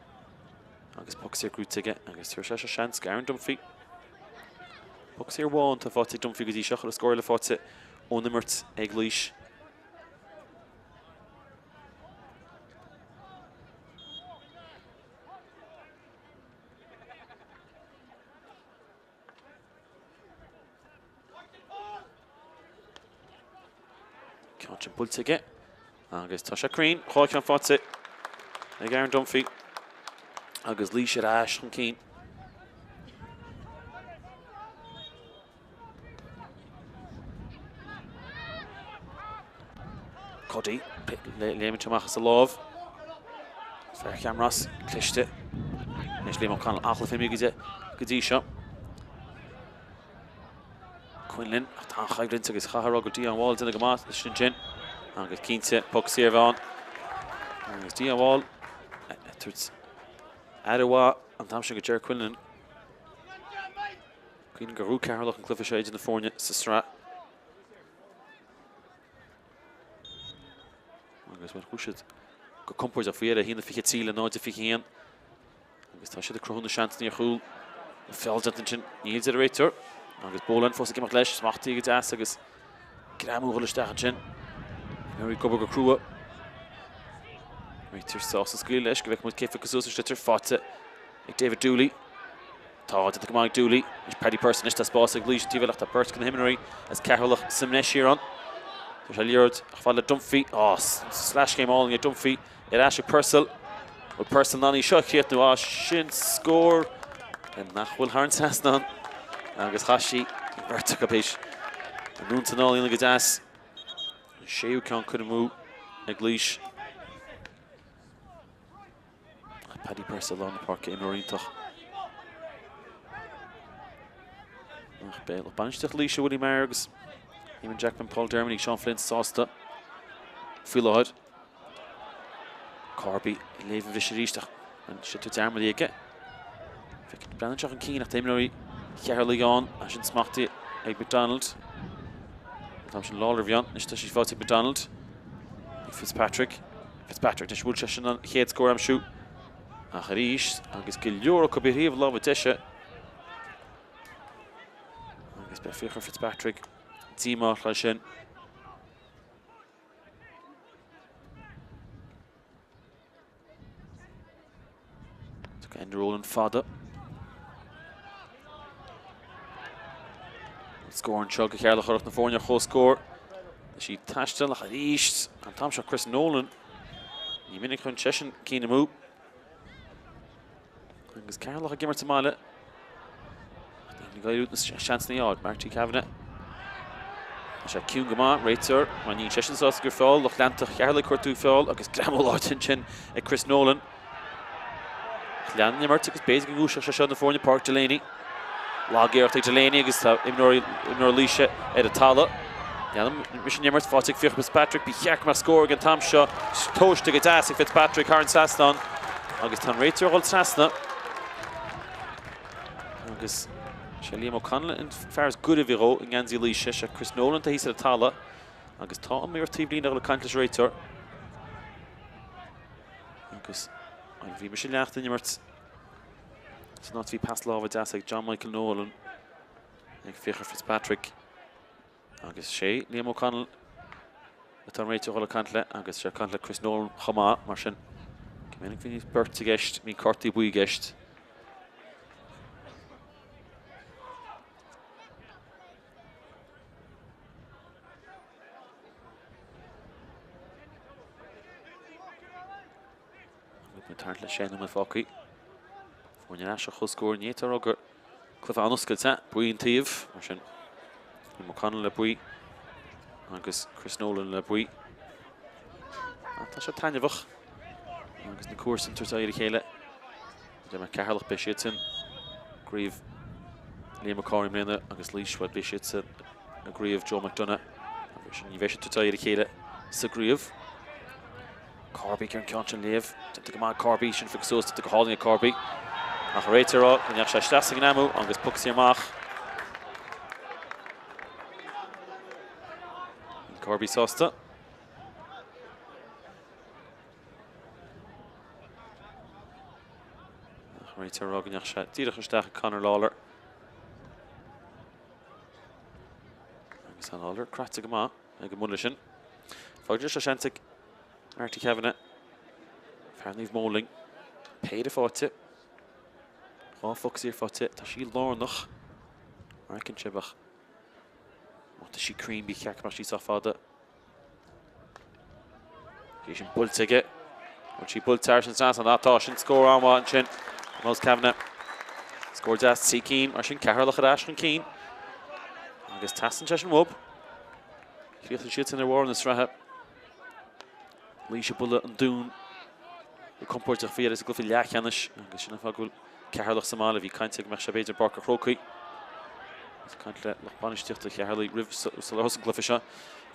Agus poc saor gnóthaithe aige agus tabharfaidh sé seo seans go Aaron Dunphy. Poc saor amháin atá faighte ag Dunphy go dtí seo, chuile scór eile faighte ón imirt ag Laois. Ceann sin buailte aige agus tá sé cruinn, 2 cheann faighte ag Aaron Dunphy agus Laois ar ais chun cinn. Cuddy, léimeann sé amach as a lámh. Fear Cheann Rois, cliste. Anois Liam O'Connell, an-chluiche imeartha aige go dtí seo. Quinlan, ach tá an-choimhlint agus chaithfeá a rá go Dion Wall déanamh go maith leis ansin. Agus cinnte, poc saor a bheidh ann. Agus Dion Wall ag tabhairt aire mhaith an t-am sin go Ger Quinlan. Cuimhnigh gur bhuaigh Ceatharlach an cluiche seo idir na foirne sa sraith. Agus bhuel, chuaigh siad go compordach faoi dheireadh, 1-23 le 0-21. Agus tá siad ag cruthú na seansanna ar chúl. Feall déanta ansin, níl a deir an réiteoir. Agus Boland fós ag imeacht leis, smachtaithe go deas agus greamú a dhul isteach ansin. Imreoirí ag obair go crua. Réiteoir sásta scaoileadh leis go bhfeicfidh muid cé phiocfas suas an sliotar faighte ag David Dooley. Tá déanta go maith ag Dooley. Anois Paddy Purcell anois tá spás ag Laois an taobh eile ach tá beirt de na himreoirí as Ceatharlach sa mbreis thiar ann. Tá sé liathróid chomh fada le Dunphy. Á, sleaschéim álainn ag Dunphy ar ais ag Purcell. Bhfuil Purcell in ann í seo a chríochnú? Á, sin scór nach bhfuil thar an trasnán. Agus chaith sí an bheirt acu théis anonn is anall go deas. An séú ceann curtha amú ag Laois. Paddy Purcell lár na páirce, imreoir iontach. Ach beidh bainistíocht Laoise Willie Maher agus Eamon Jackman, Paul Dermody, Sean Flynn sásta faoi láthair. Corby ag léamh an bhriseadh arís ach an sliotar dearmadta aige. Breathnaíonn sé chun cinn ach tá imreoirí Cheatharlaigh ann, ansin smachtaithe ag McDonald. An t-am sin Lawlor a bhí ann, anois tá sí faighte ag McDonald. Ag Fitzpatrick. Fitzpatrick, anois bhfuil seisean an chéad scór a aimsiú ach arís agus go leor acu ar thaobh láimhe deise agus beidh Fiachra Fitzpatrick díomách leis sin. Enda Rowland fada. Scór anseo go Cheatharlach chuirfeadh na foirne ar comhscór. Tá sí ag taisteal ach arís an t-am seo Chris Nolan. Ní minic a chuireann seisean cinn amú. Agus Ceatharlach ag imirt sa mbaile. Ag éirí na seansanna a fháil. Marty Kavanagh. Tá sé ciúin go maith, réiteoir, mar níl seisean sásta gur feall, lucht leanta Cheatharlaigh ag cuartú feall agus greamú láidir ansin ag Chris Nolan. Leanann an imirt agus b'fhéidir go ngluaisfeadh sé seo na foirne Pádraic Delaney. Lag-iarracht ag Delaney agus tá imreoir Laoise ar an talamh. Leanann an imirt faighte ag Fiachra Fitzpatrick. Ba cheart go mbeadh scór ag an t-am seo. Tomhaiste go deas ag Fitzpatrick thar an trasnán agus tá an réiteoir ag dul trasna. Agus sé Liam O'Connell an fear is gaire a bhí dhó i ngeansaí Laoise. Sé Chris Nolan atá thíos ar an talamh agus tá an maor taobhlíne ag dul ag caint leis an réiteoir. Agus bhí mise leath den imirt san áit bhí pas láimhe deas ag John Michael Nolan ag Fiachra Fitzpatrick. Agus sé Liam O'Connell atá an réiteoir ag dul ag caint le agus sé ag caint le Chris Nolan chomh maith, mar sin go minic bhí beirt i gceist, bhí cártaí buí i gceist. Ag tarraingt le sé nóiméad fágtha. Foirne ar ais ar comhscór ní fhéadfá a rá gur cluiche an-oscailte. Buí an taobh, mar sin. Liam O'Connell le buí. Agus Chris Nolan le buí. Tá sé taitneamhach agus na comharsana ag tabhairt aghaidh ar a chéile. Deir mé Ceatharlach, beidh siadsan i gcraobh Liam Mac Cárthaigh i mbliana agus Laois, bhuel beidh siadsan i gcraobh Joe McDonagh. Ní bheidh siad ag tabhairt aghaidh ar a chéile sa gcraobh. Corby ar an gceann sin léamh. Déanta go maith ag Corby, sin phiocadh suas, déanta go hálainn ag Corby. Ach an réiteoir ag rá go ndeachaigh sé isteach sa ngreamú agus poc saor amach. Corby sásta. Ach an réiteoir ag rá go ndeachaigh sé díreach isteach ag Conor Lawler. Agus tá Lawler croite go maith ag an mbuille sin. Fágtar seo seans ag Marty Kavanagh. Fear Naomh Moling. Péire faighte. 2 phoc saor faighte. Tá sí lárnach. Mar a fheiceann sibh ach má tá sí cruinn ba cheart go mbeadh sí sách fada. Bhí sin buailte aige. Bhfuil sí buailte thar an trasnán? Á tá, sin scór an-mhaith ansin. Nós Kavanagh. Scór deas 3 cinn, mar sin Ceatharlach ar ais chun cinn. Agus teastaíonn sé sin uathu. Chríochnaigh siadsan ar bharr na sraithe. Laois ag bualadh an Dún go compordach faoi dheireadh sa gcluiche leathcheannais agus sin an fáth go bhfuil Ceatharlach sa mbaile. Bhí caint go mbeadh sé b'fhéidir i bPáirc an Chrócaigh. Agus caint le lucht bainistíochta Cheatharlaigh roimh sular thosaigh an cluiche seo.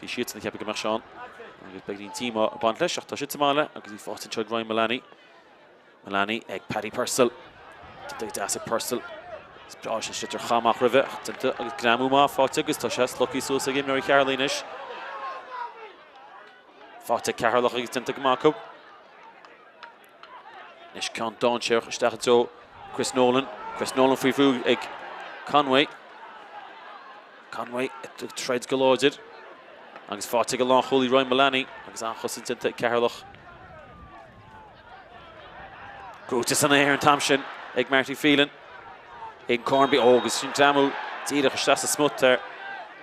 Bhí siadsan ag ceapadh go mbeadh sé ann agus beagáinín díomá ag baint leis ach tá siad sa mbaile agus í faighte anseo ag Ryan Mullaney. Mullaney ag Paddy Purcell. Déanta go deas ag Purcell. Is breá leis an sliotar a chaitheamh amach roimhe ach déanta agus greamú maith faighte agus tá sé slogtha suas ag imreoirí Cheatharlaigh anois. Faighte ag Ceatharlach agus déanta go maith acu. Anois ceann dainséarach isteach i dtreo Chris Nolan. Chris Nolan faoi bhrú ag Conway. Conway ag troid go láidir. Agus faighte ag an lánchúlaí Ryan Mullaney agus an-chosaint déanta ag Ceatharlach. Brúite san aer an t-am sin ag Marty Phelan. Aidan Cornby, ó agus sin greamú díreach isteach sa smut ar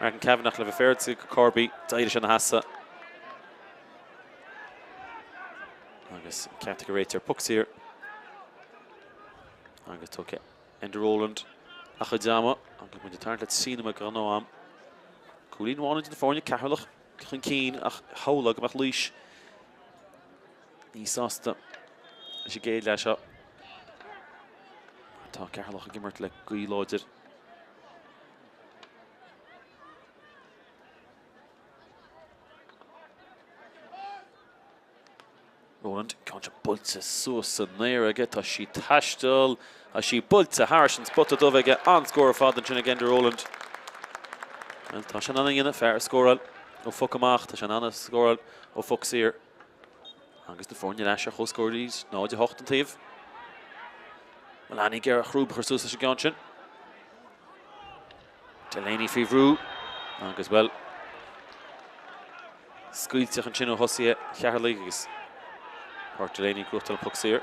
Martin Kavanagh le bheith féaráilte go Corby. D'éirigh sé ina sheasamh. Agus ceart ag an réiteoir poc saor. Agus tógfaidh Enda Rowland a chuid ama agus muid ag tarraingt le 3 nóiméad gan ó am. Cúilín amháin idir na foirne Ceatharlach chun cinn ach shamhlófá go mbeadh Laois níos sásta leis an gcéad leath seo. Tá Ceatharlach ag imirt le gaoth láidir. Rowland, ceann seo buailte suas san aer aige, tá sí ag taisteal, tá sí buailte thairis an spota dubh aige, an-scór ar fad ansin ag Enda Rowland. Bhuel, tá sé in ann a dhéanamh, fear a scóráil ó phoc amach, tá sé in ann a scóráil ó phoc saor. Agus na foirne ar ais ar comhscór arís, 0-8 an taobh. Mullaney ag iarraidh a chrúb a chur suas leis an gceann sin. Delaney faoi bhrú agus, bhuel, scaoilteach ansin ó thosaithe Cheatharlaigh agus Pádraic Delaney ag gnóthachtáil an poc saor.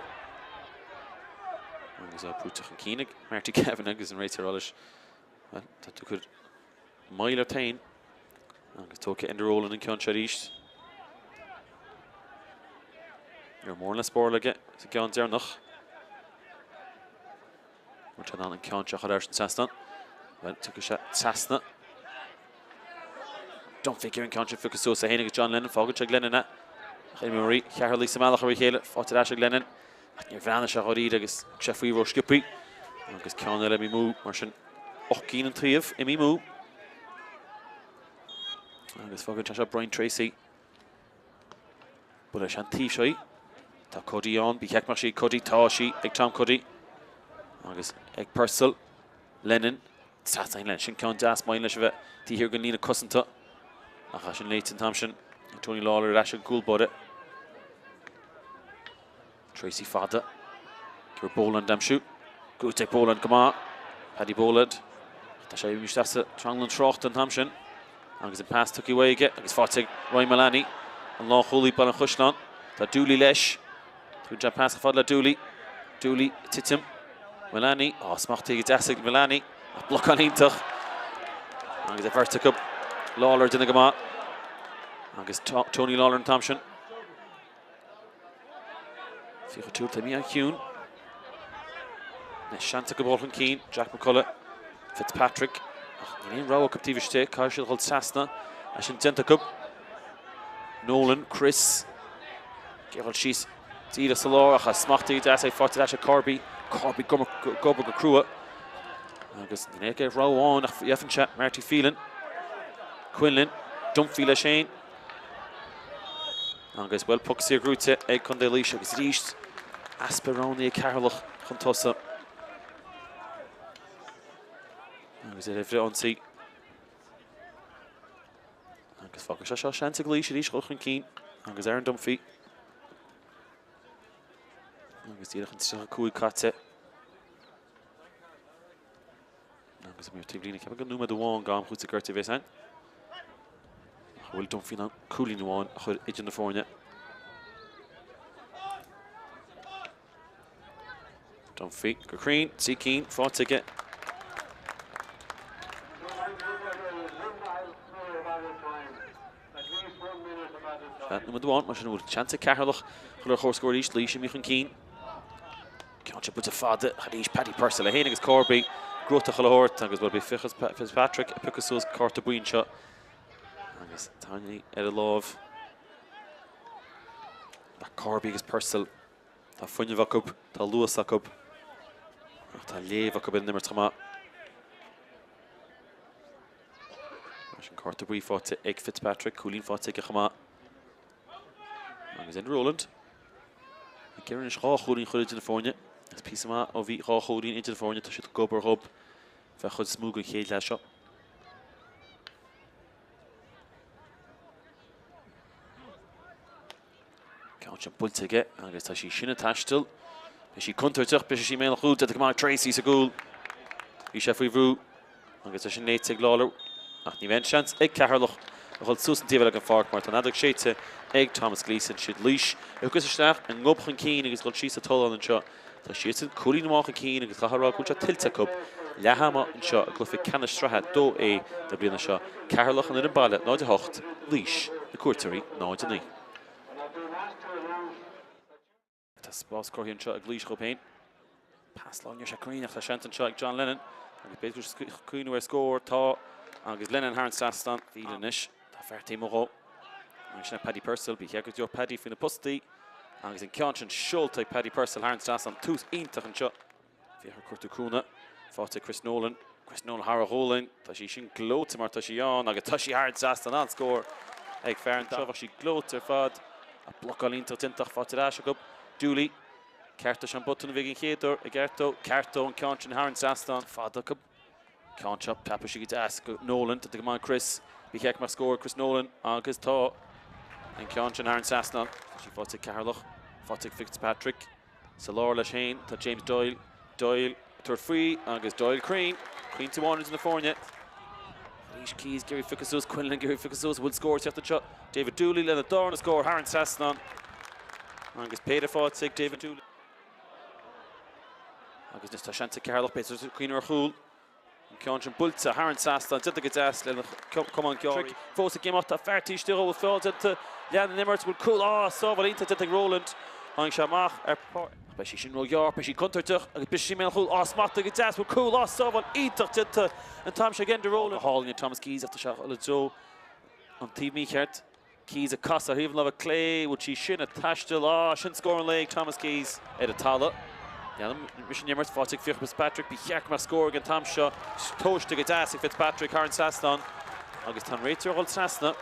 Agus é brúite chun cinn ag Marty Kavanagh agus an réiteoir ag rá leis, bhuel, tá tú ag cur moill ort féin agus tógfaidh Enda Rowland an ceann seo arís. Ní raibh mórán le spáráil aige sa gceann deireanach. Bhfuil sé in ann an ceann seo a chur thar an trasnán? Bhuel, tiocfaidh sé trasna. Dunphy ag iarraidh an ceann sin a phiocadh suas é féin agus John Lennon. Fágann sé ag Lennon é. Ach imreoirí Cheatharlaigh sa mbealach ar a chéile. Faighte ar ais ag Lennon. Ach níor bhreathnaigh sé dháiríre agus thug sé faoi ró-sciobthaí. Agus ceann eile imithe amú mar sin. 8 gcinn an taobh imithe amú. Agus fágann sé seo Brian Tracy. Buailfidh sé an taobh seo í. Tá Cuddy ann. Ba cheart go mbeadh sí ag Cuddy. Tá sí ag Tom Cuddy. Agus ag Purcell. Lennon. Trasna Lennon. Sin ceann deas maith leis a bheith taobh thiar den líne cosanta. Ach é sin léite an t-am sin. Tony Lawlor ar ais ag an gcúl báire. Tracy fada. Gur Boland aimsiú. Gnóthaithe ag Boland go maith. Paddy Boland. Tá sé imithe isteach sa tranglam tráchta an t-am sin. Agus an pas tugtha uaidh aige agus faighte ag Ryan Mullaney. An lánchúlaí Baile an Chaisleáin. Tá Dooley leis. Tugann sé an pas chomh fada le Dooley. Dooley ag titim. Mullaney. Á, smachtaithe go deas ag Mullaney. Ach blocáil iontach. Agus an bheirt acu. Lawlor déanamh go maith. Agus Tony Lawlor an t-am sin. Fiacha Tuathail imithe an-chiúin. Anois seans acu dul chun cinn. Jack McCullough, Fitzpatrick. Ach níl aon rogha acu taobh istigh. Caithfidh siad a dhul trasna. É sin déanta acu. Nolan, Chris. Ag dul síos díreach sa lár ach smachtaithe deas ag faighte ar ais ag Corby. Corby ag obair go crua. Agus níl aige rogha amháin ach gheibheann sé Marty Phelan. Quinlan, Dunphy leis féin. Agus bhuel, poc saor gnóite ag Contae Laoise agus arís easpa roghanna ag Ceatharlach chun tosaigh. Agus ar bhreith ionsaí. Agus fágfaidh sé seo seans ag Laois arís dhul chun cinn agus Aaron Dunphy. Agus díreach an 35 caite. Agus imreoir taobh líne ceapaim gur nóiméad amháin d'am cúitimh gortaithe a bheas ann. Ach bhfuil Dunphy in ann cúilín amháin a chur idir na foirne. Dunphy go cruinn, 3 cinn faighte aige. Nóiméad amháin, mar sin bhfuil seans ag Ceatharlach chun ar chomhscór arís, Laois imithe chun cinn. Ceann seo buailte fada arís Paddy Purcell é féin agus Corby gnóthach chuile shórt agus bhuel beidh Fitzpatrick ag piocadh suas cárta buí anseo agus tairní ar a lámh. Corby agus Purcell Tá fuinneamh acu, tá luas acu, ach tá léamh acu ar an imirt chomh maith. Mar sin cárta buí faighte ag Fitzpatrick, cúilín faighte aige chomh maith. Agus Enda Rowland. Ag iarraidh anois dhá chúilín a chur idir na foirne. Is píosa maith ó bhí dhá chúilín idir na foirne, tá siad gob ar ghob feadh chuid is mó den chéad leath seo. Ceann seo buailte aige agus tá sí sin ag taisteal. Beidh sí contúirteach, beidh sí i mbéal an chúil, déanta go maith ag Tracy sa gcúl. Bhí sé faoi bhrú agus tá sin léite ag Lawlor ach ní bheidh aon seans ag Ceatharlach a dhul suas an taobh eile den pháirc mar tá an fheadóg séidte ag Thomas Gleeson. Siad Laois a thiocfas isteach i ngob chun cinn agus dhul síos sa tollán anseo. Tá siadsan cúilín amháin chun cinn agus caithfidh a rá go bhfuil sé tuillte acu leath ama anseo i gcluiche ceannais sraithe 2A na bliana seo. Ceatharlach an fhoireann baile 0-8, Laois, na cuairteoirí 0-9. Tá spás cruthaithe anseo ag Laois dhóibh féin. Pas lán, níl sé cruinn ach tá seans anseo ag John Lennon agus b'fhéidir go bhfuil cuimhniú ar scór. Tá agus Lennon thar an trasnán. Phelan anois. Tá fear taobh amuigh dhó. Agus sin é Paddy Purcell. Ba cheart go dtiocfadh Paddy faoi na postaí. Agus an ceann sin seolta ag Paddy Purcell thar an trasnán. Tús iontach anseo. Féach ar cuartú cúnamh. Faighte ag Chris Nolan. Chris Nolan thar a ghualainn. Tá sí sin gleoite mar tá sí ann agus tá sí thar an trasnán. An-scór ag fear an Bheadh sí gleoite ar fad. Ach blocáil iontach déanta ach faighte ar ais acu. Dooley. Ceart leis an botún a bhí ag an chéad uair i gceart dó. Ceart dó an ceann sin thar an trasnán. Fada acu. Ceann seo ceaptha sí go deas go Nolan. Tá go maith Chris. Ba cheart go mbeadh scór ag Chris Nolan agus tá an ceann sin thar an trasnán. Tá sí faighte ag Ceatharlach. Faighte ag Fitzpatrick. Sa lár leis féin tá James Doyle. Doyle ag tabhairt faoi agus Doyle cruinn. Pointe amháin idir na foirne. Arís Keyes ag iarraidh piocadh suas. Quinlan ag iarraidh piocadh suas. Bhfuil scór ag teacht anseo? David Dooley lena darna scór thar an trasnán. Agus péire faighte ag David Dooley. Agus anois tá seans ag Ceatharlach b'fhéidir cuimhneamh ar chúl. An ceann sin buailte thar an trasnán, déanta go deas lena chamán gearr. Fós ag imeacht, tá fear taobh istigh dhó, bhfuil feall déanta, lean an imirt, bhfuil cúl, á, sábháil iontach déanta ag Rowland. Tháinig sé amach ar páirc. Beidh sí sin róghearr, beidh sí contúirteach agus beidh sí i mbéal an chúil, á, smachtaithe go deas, bhfuil cúl, á, sábháil iontach déanta an t-am seo ag Enda Rowland. Go hálainn ag Thomas Keyes ach tá sé i dtreo an taobh mícheart. Keyes ag casadh ar thaobh na láimhe clé, bhfuil sí sin ag taisteal? Á, sin scór an lae ag Thomas Keyes ar an talamh. Leanann mise an imirt, faighte ag Fiachra Fitzpatrick, ba cheart go mbeadh scór ag an t-am seo, tomhaiste go deas ag Fitzpatrick thar an trasnán agus tá an réiteoir ag dul trasna.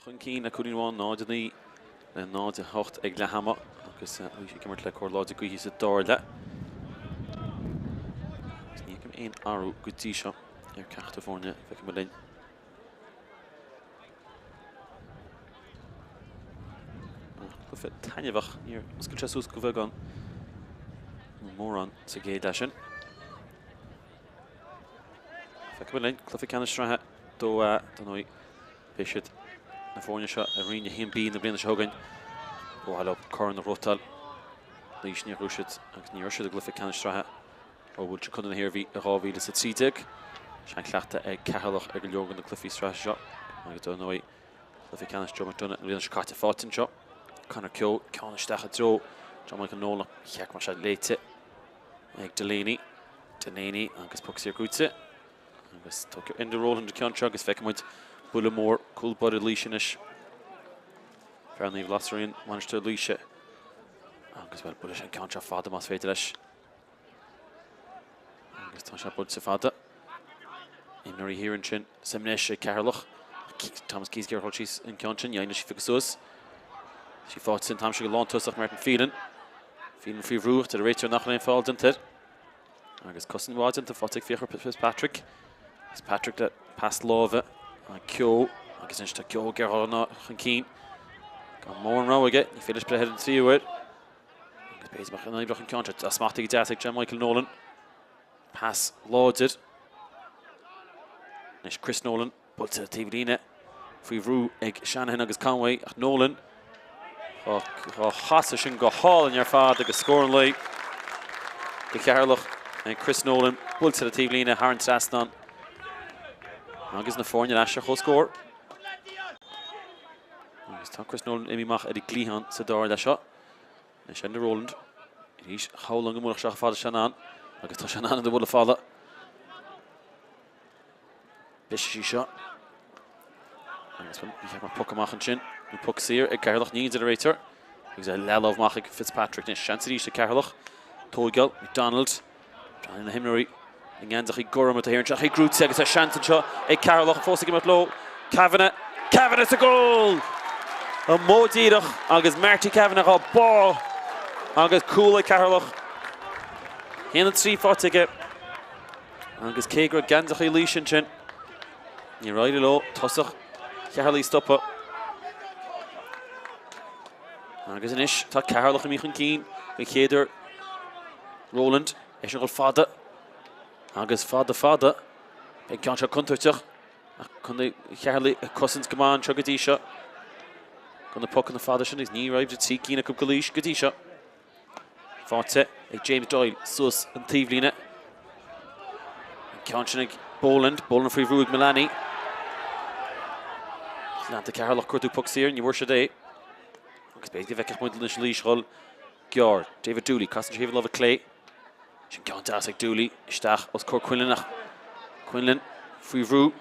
Chun cinn le cúilín amháin, 0-9 le 0-8 ag leath ama agus Laois ag imirt le cóir láidir gaoithe sa dara leath. Agus ní fheicim aon athrú go dtí seo ar ceachtar foirne, feicfidh muid linn. Cluiche taitneamhach, níor oscail sé suas go bheagán nó mórán sa gcéad leath sin. Feicfidh muid linn, cluiche ceannais sraithe 2A, dar ndóigh, beidh siad na foirne seo i Roinn 1B na bliana seo chugainn. Ba mhaith leo corn a ghnóthachtáil. Laois níor ghnóthaigh siad agus ní raibh siad i gcluiche ceannais sraithe ó bhuaigh siad Contae na hIarmhí i 2013. Seanchleachtadh ag Ceatharlach ar go leor de na cluichí sraithe seo agus dar ndóigh cluiche ceannais Joe McDonagh na bliana seo caite faighte anseo. Conor Keogh ceann isteach i dtreo John Michael Nolan. Cheart go mbeadh sé léite. ag Delaney. Delaney agus poc saor gnóthaithe. Agus tógfaidh Enda Rowland an ceann seo agus feicfidh muid buille mór cúl báire Laoise anois. Fear Naomh Lasraíonn bainisteoir Laoise. Agus bhuel buailfidh sé an ceann seo fada más féidir leis. Agus tá sé buailte fada. Imreoirí thiar ansin sa mbreis ag Ceatharlach. Thomas Keyes ag iarraidh dul síos an ceann sin, dheimhnigh sí phiocadh suas. Sí faighte an t-am seo ag lántosach Martin Phelan. Phelan faoi bhrú, deir an réiteoir nach bhfuil aon feall déanta air. Agus cosaint mhaith déanta faighte ag Fiachra Fitzpatrick. Fitzpatrick le pas láimhe Keogh agus anois tá Keogh ag iarraidh dul chun cinn. Gan mórán rogha aige, ní féidir leis breith ar an tríú uair. Agus b'fhéidir go n-oibreodh an ceann seo. Tá smachtaithe go deas ag John Michael Nolan. Pas láidir. Anois Chris Nolan buailte taobh líne faoi bhrú ag Shanahan agus Conway ach Nolan á chasadh sin go hálainn ar fad agus scór an lae do Cheatharlach ag Chris Nolan buailte le taobh líne thar an trasnán agus na foirne ar ais ar comhscór. Agus tá Chris Nolan imithe amach ar an gcliathán sa dara leath seo. Anois Enda Rowland arís shamhlóinn go mbuailfeadh sé chomh fada is sé in ann agus tá sé in ann a bhualadh fada. Brisfidh sí seo. Agus bhuel, ní cheap mé poc amach ansin, nó poc saor ag Ceatharlach, ní deir an réiteoir. Agus é leathlámh amach ag Fitzpatrick anois. Seans arís ag Ceatharlach. Tóigeáil, McDonald. Breathnaíonn na himreoirí i ngeansachaí gorm atá thiar anseo. Ach é gnóthaithe agus tá seans anseo ag Ceatharlach fós ag imeacht leo. Kavanagh, Kavanagh sa gcúl! An modh díreach agus Marty Kavanagh á bá agus cúl ag Ceatharlach. 1-3 faighte aige agus cé go raibh geansachaí Laoise ansin, níor éirigh leo tosach Cheatharlaigh a stopadh. Agus anois tá Ceatharlach imithe chun cinn den chéad uair. Rowland, eisean ag dul fada agus fada fada. Beidh an ceann seo contúirteach ach Contae Cheatharlaigh ag cosaint go maith anseo go dtí seo. Gona pocanna fada sin agus ní raibh 3 cinn acu go Laois go dtí seo. Faighte ag James Doyle suas an taobhlíne. An ceann sin ag Boland, Boland faoi bhrú ag Mullaney. Leanta Ceatharlach cuartú poc saor, ní bhfuair siad é. Agus b'fhéidir go bhfeicfeadh muid anois Laois dhul gearr. David Dooley, casann sé thaobh an láimhe clé. Sin ceann deas ag Dooley isteach os comhair Quinlan ach Quinlan faoi bhrú.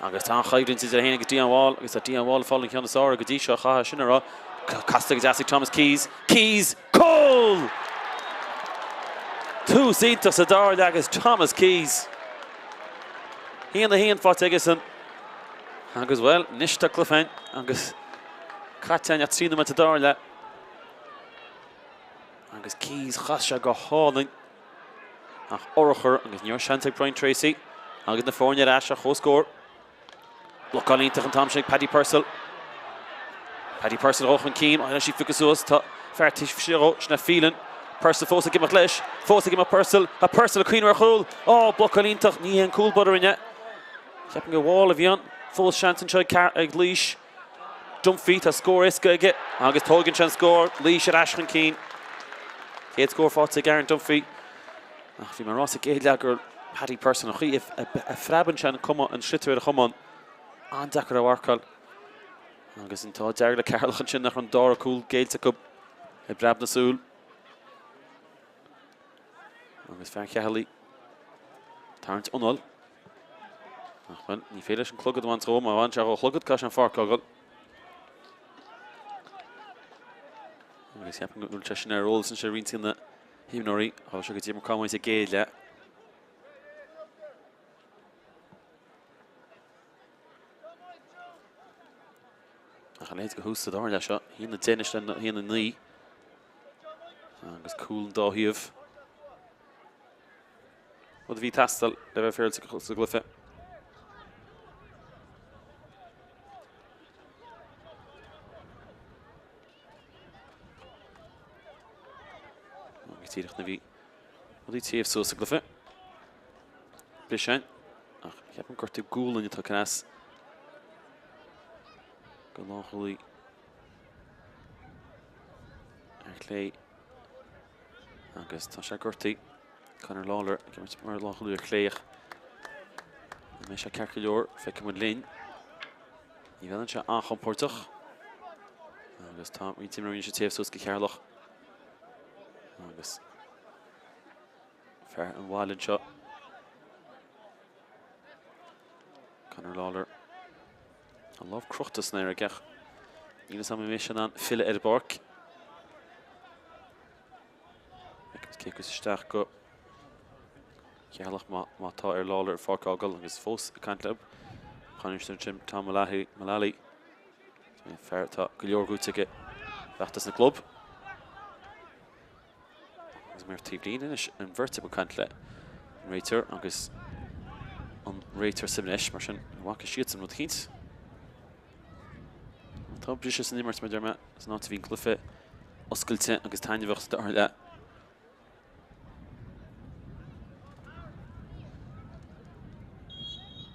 Agus tá an choimhlint idir é féin agus Dion Wall agus tá Dion Wall ag fáil an ceann is fearr go dtí seo, chaithfeá sin a rá. Casta go deas ag Thomas Keyes. Keyes, cúl! Tús iontach sa dara leath agus Thomas Keyes. 1-1 faighte aigesan. Agus bhuel, anois tá cluiche ann agus caite againn ach 3 nóiméad sa dara leath. Agus Keyes, chas sé go hálainn ach urchar agus ní raibh seans ag Brian Treacy agus na foirne ar ais ar comhscór. Blocáil iontach an t-am sin ag Paddy Purcell. Paddy Purcell dhul chun cinn, ó sí phiocadh suas, tá fear taobh siar dhó, sin é Phelan. Purcell fós ag imeacht leis, fós ag imeacht Purcell, tá Purcell ag cuimhneamh ar chúl, ó, blocáil iontach, ní hé an cúl báire a rinne. Ceapaim gur Wall a bhí ann, fós seans anseo ag Laois. Dunphy, tá scór éasca aige agus tóigeann sé an scór, Laois ar ais chun cinn. Chéad scór faighte ag Aaron Dunphy. Ach bhí mé ag rá sa gcéad leath gur Paddy Purcell an chaoi a phreabann sé an cuma an sliotar ar a chamán. An-deacair a mharcáil. Agus an t-ádh dearg le Ceatharlach ansin nach raibh an dara cúl géillte acu i bpreab na súl. Agus fear Cheatharlaigh tarraingt anall. Ach bhuel, ní féidir leis an clogad a bhaint dhó, má bhain sé dhó chlogad, caithfidh sé an pháirc a fhágáil. Agus ceapaim go bhfuil sé sin ar eolas anseo roinnt de na himreoirí. Tharla sé go Diarmuid Conway sa gcéad leath. Tá a leithéid de thús sa dara leath seo. 1-10 anois le 1-9. Agus cúl an dá thaobh. Rud a bhí ag teastáil le bheith féaráilte sa gcluiche. Agus díreach nuair a bhí rudaí ag téamh suas sa gcluiche. Briseadh ach ceapaim gortú gualainne atá cneas go lánchúlaí ar chlé agus tá sé gortaithe. Conor Lawlor ag imirt mar lánchúlaí ar chlé ach an mbeidh sé ceart go leor, feicfidh muid linn. Ní bheann sé an-chompordach agus tá roinnt imreoirí anois ag téamh suas go Ceatharlach agus fear an bhaile anseo Conor Lawlor An lámh crochta san aer aige ach níl fhios agam an mbeidh sé in ann filleadh ar an bpáirc. Agus cé acu isteach go Ceatharlach má tá ar Lawlor an pháirc a fhágáil agus fós ag caint leo. Bainisteoir ansin Tom Mullally. Fear atá go leor gnóite aige feachtas na gclub. Agus mar taobh líne anois an bheirt ag caint le an réiteoir agus an réiteoir suim leis mar sin an bhfaca siadsan rud eicínt. Tá briseadh san imirt mar deir mé san áit a bhí an cluiche oscailte agus taitneamhach sa dara leath.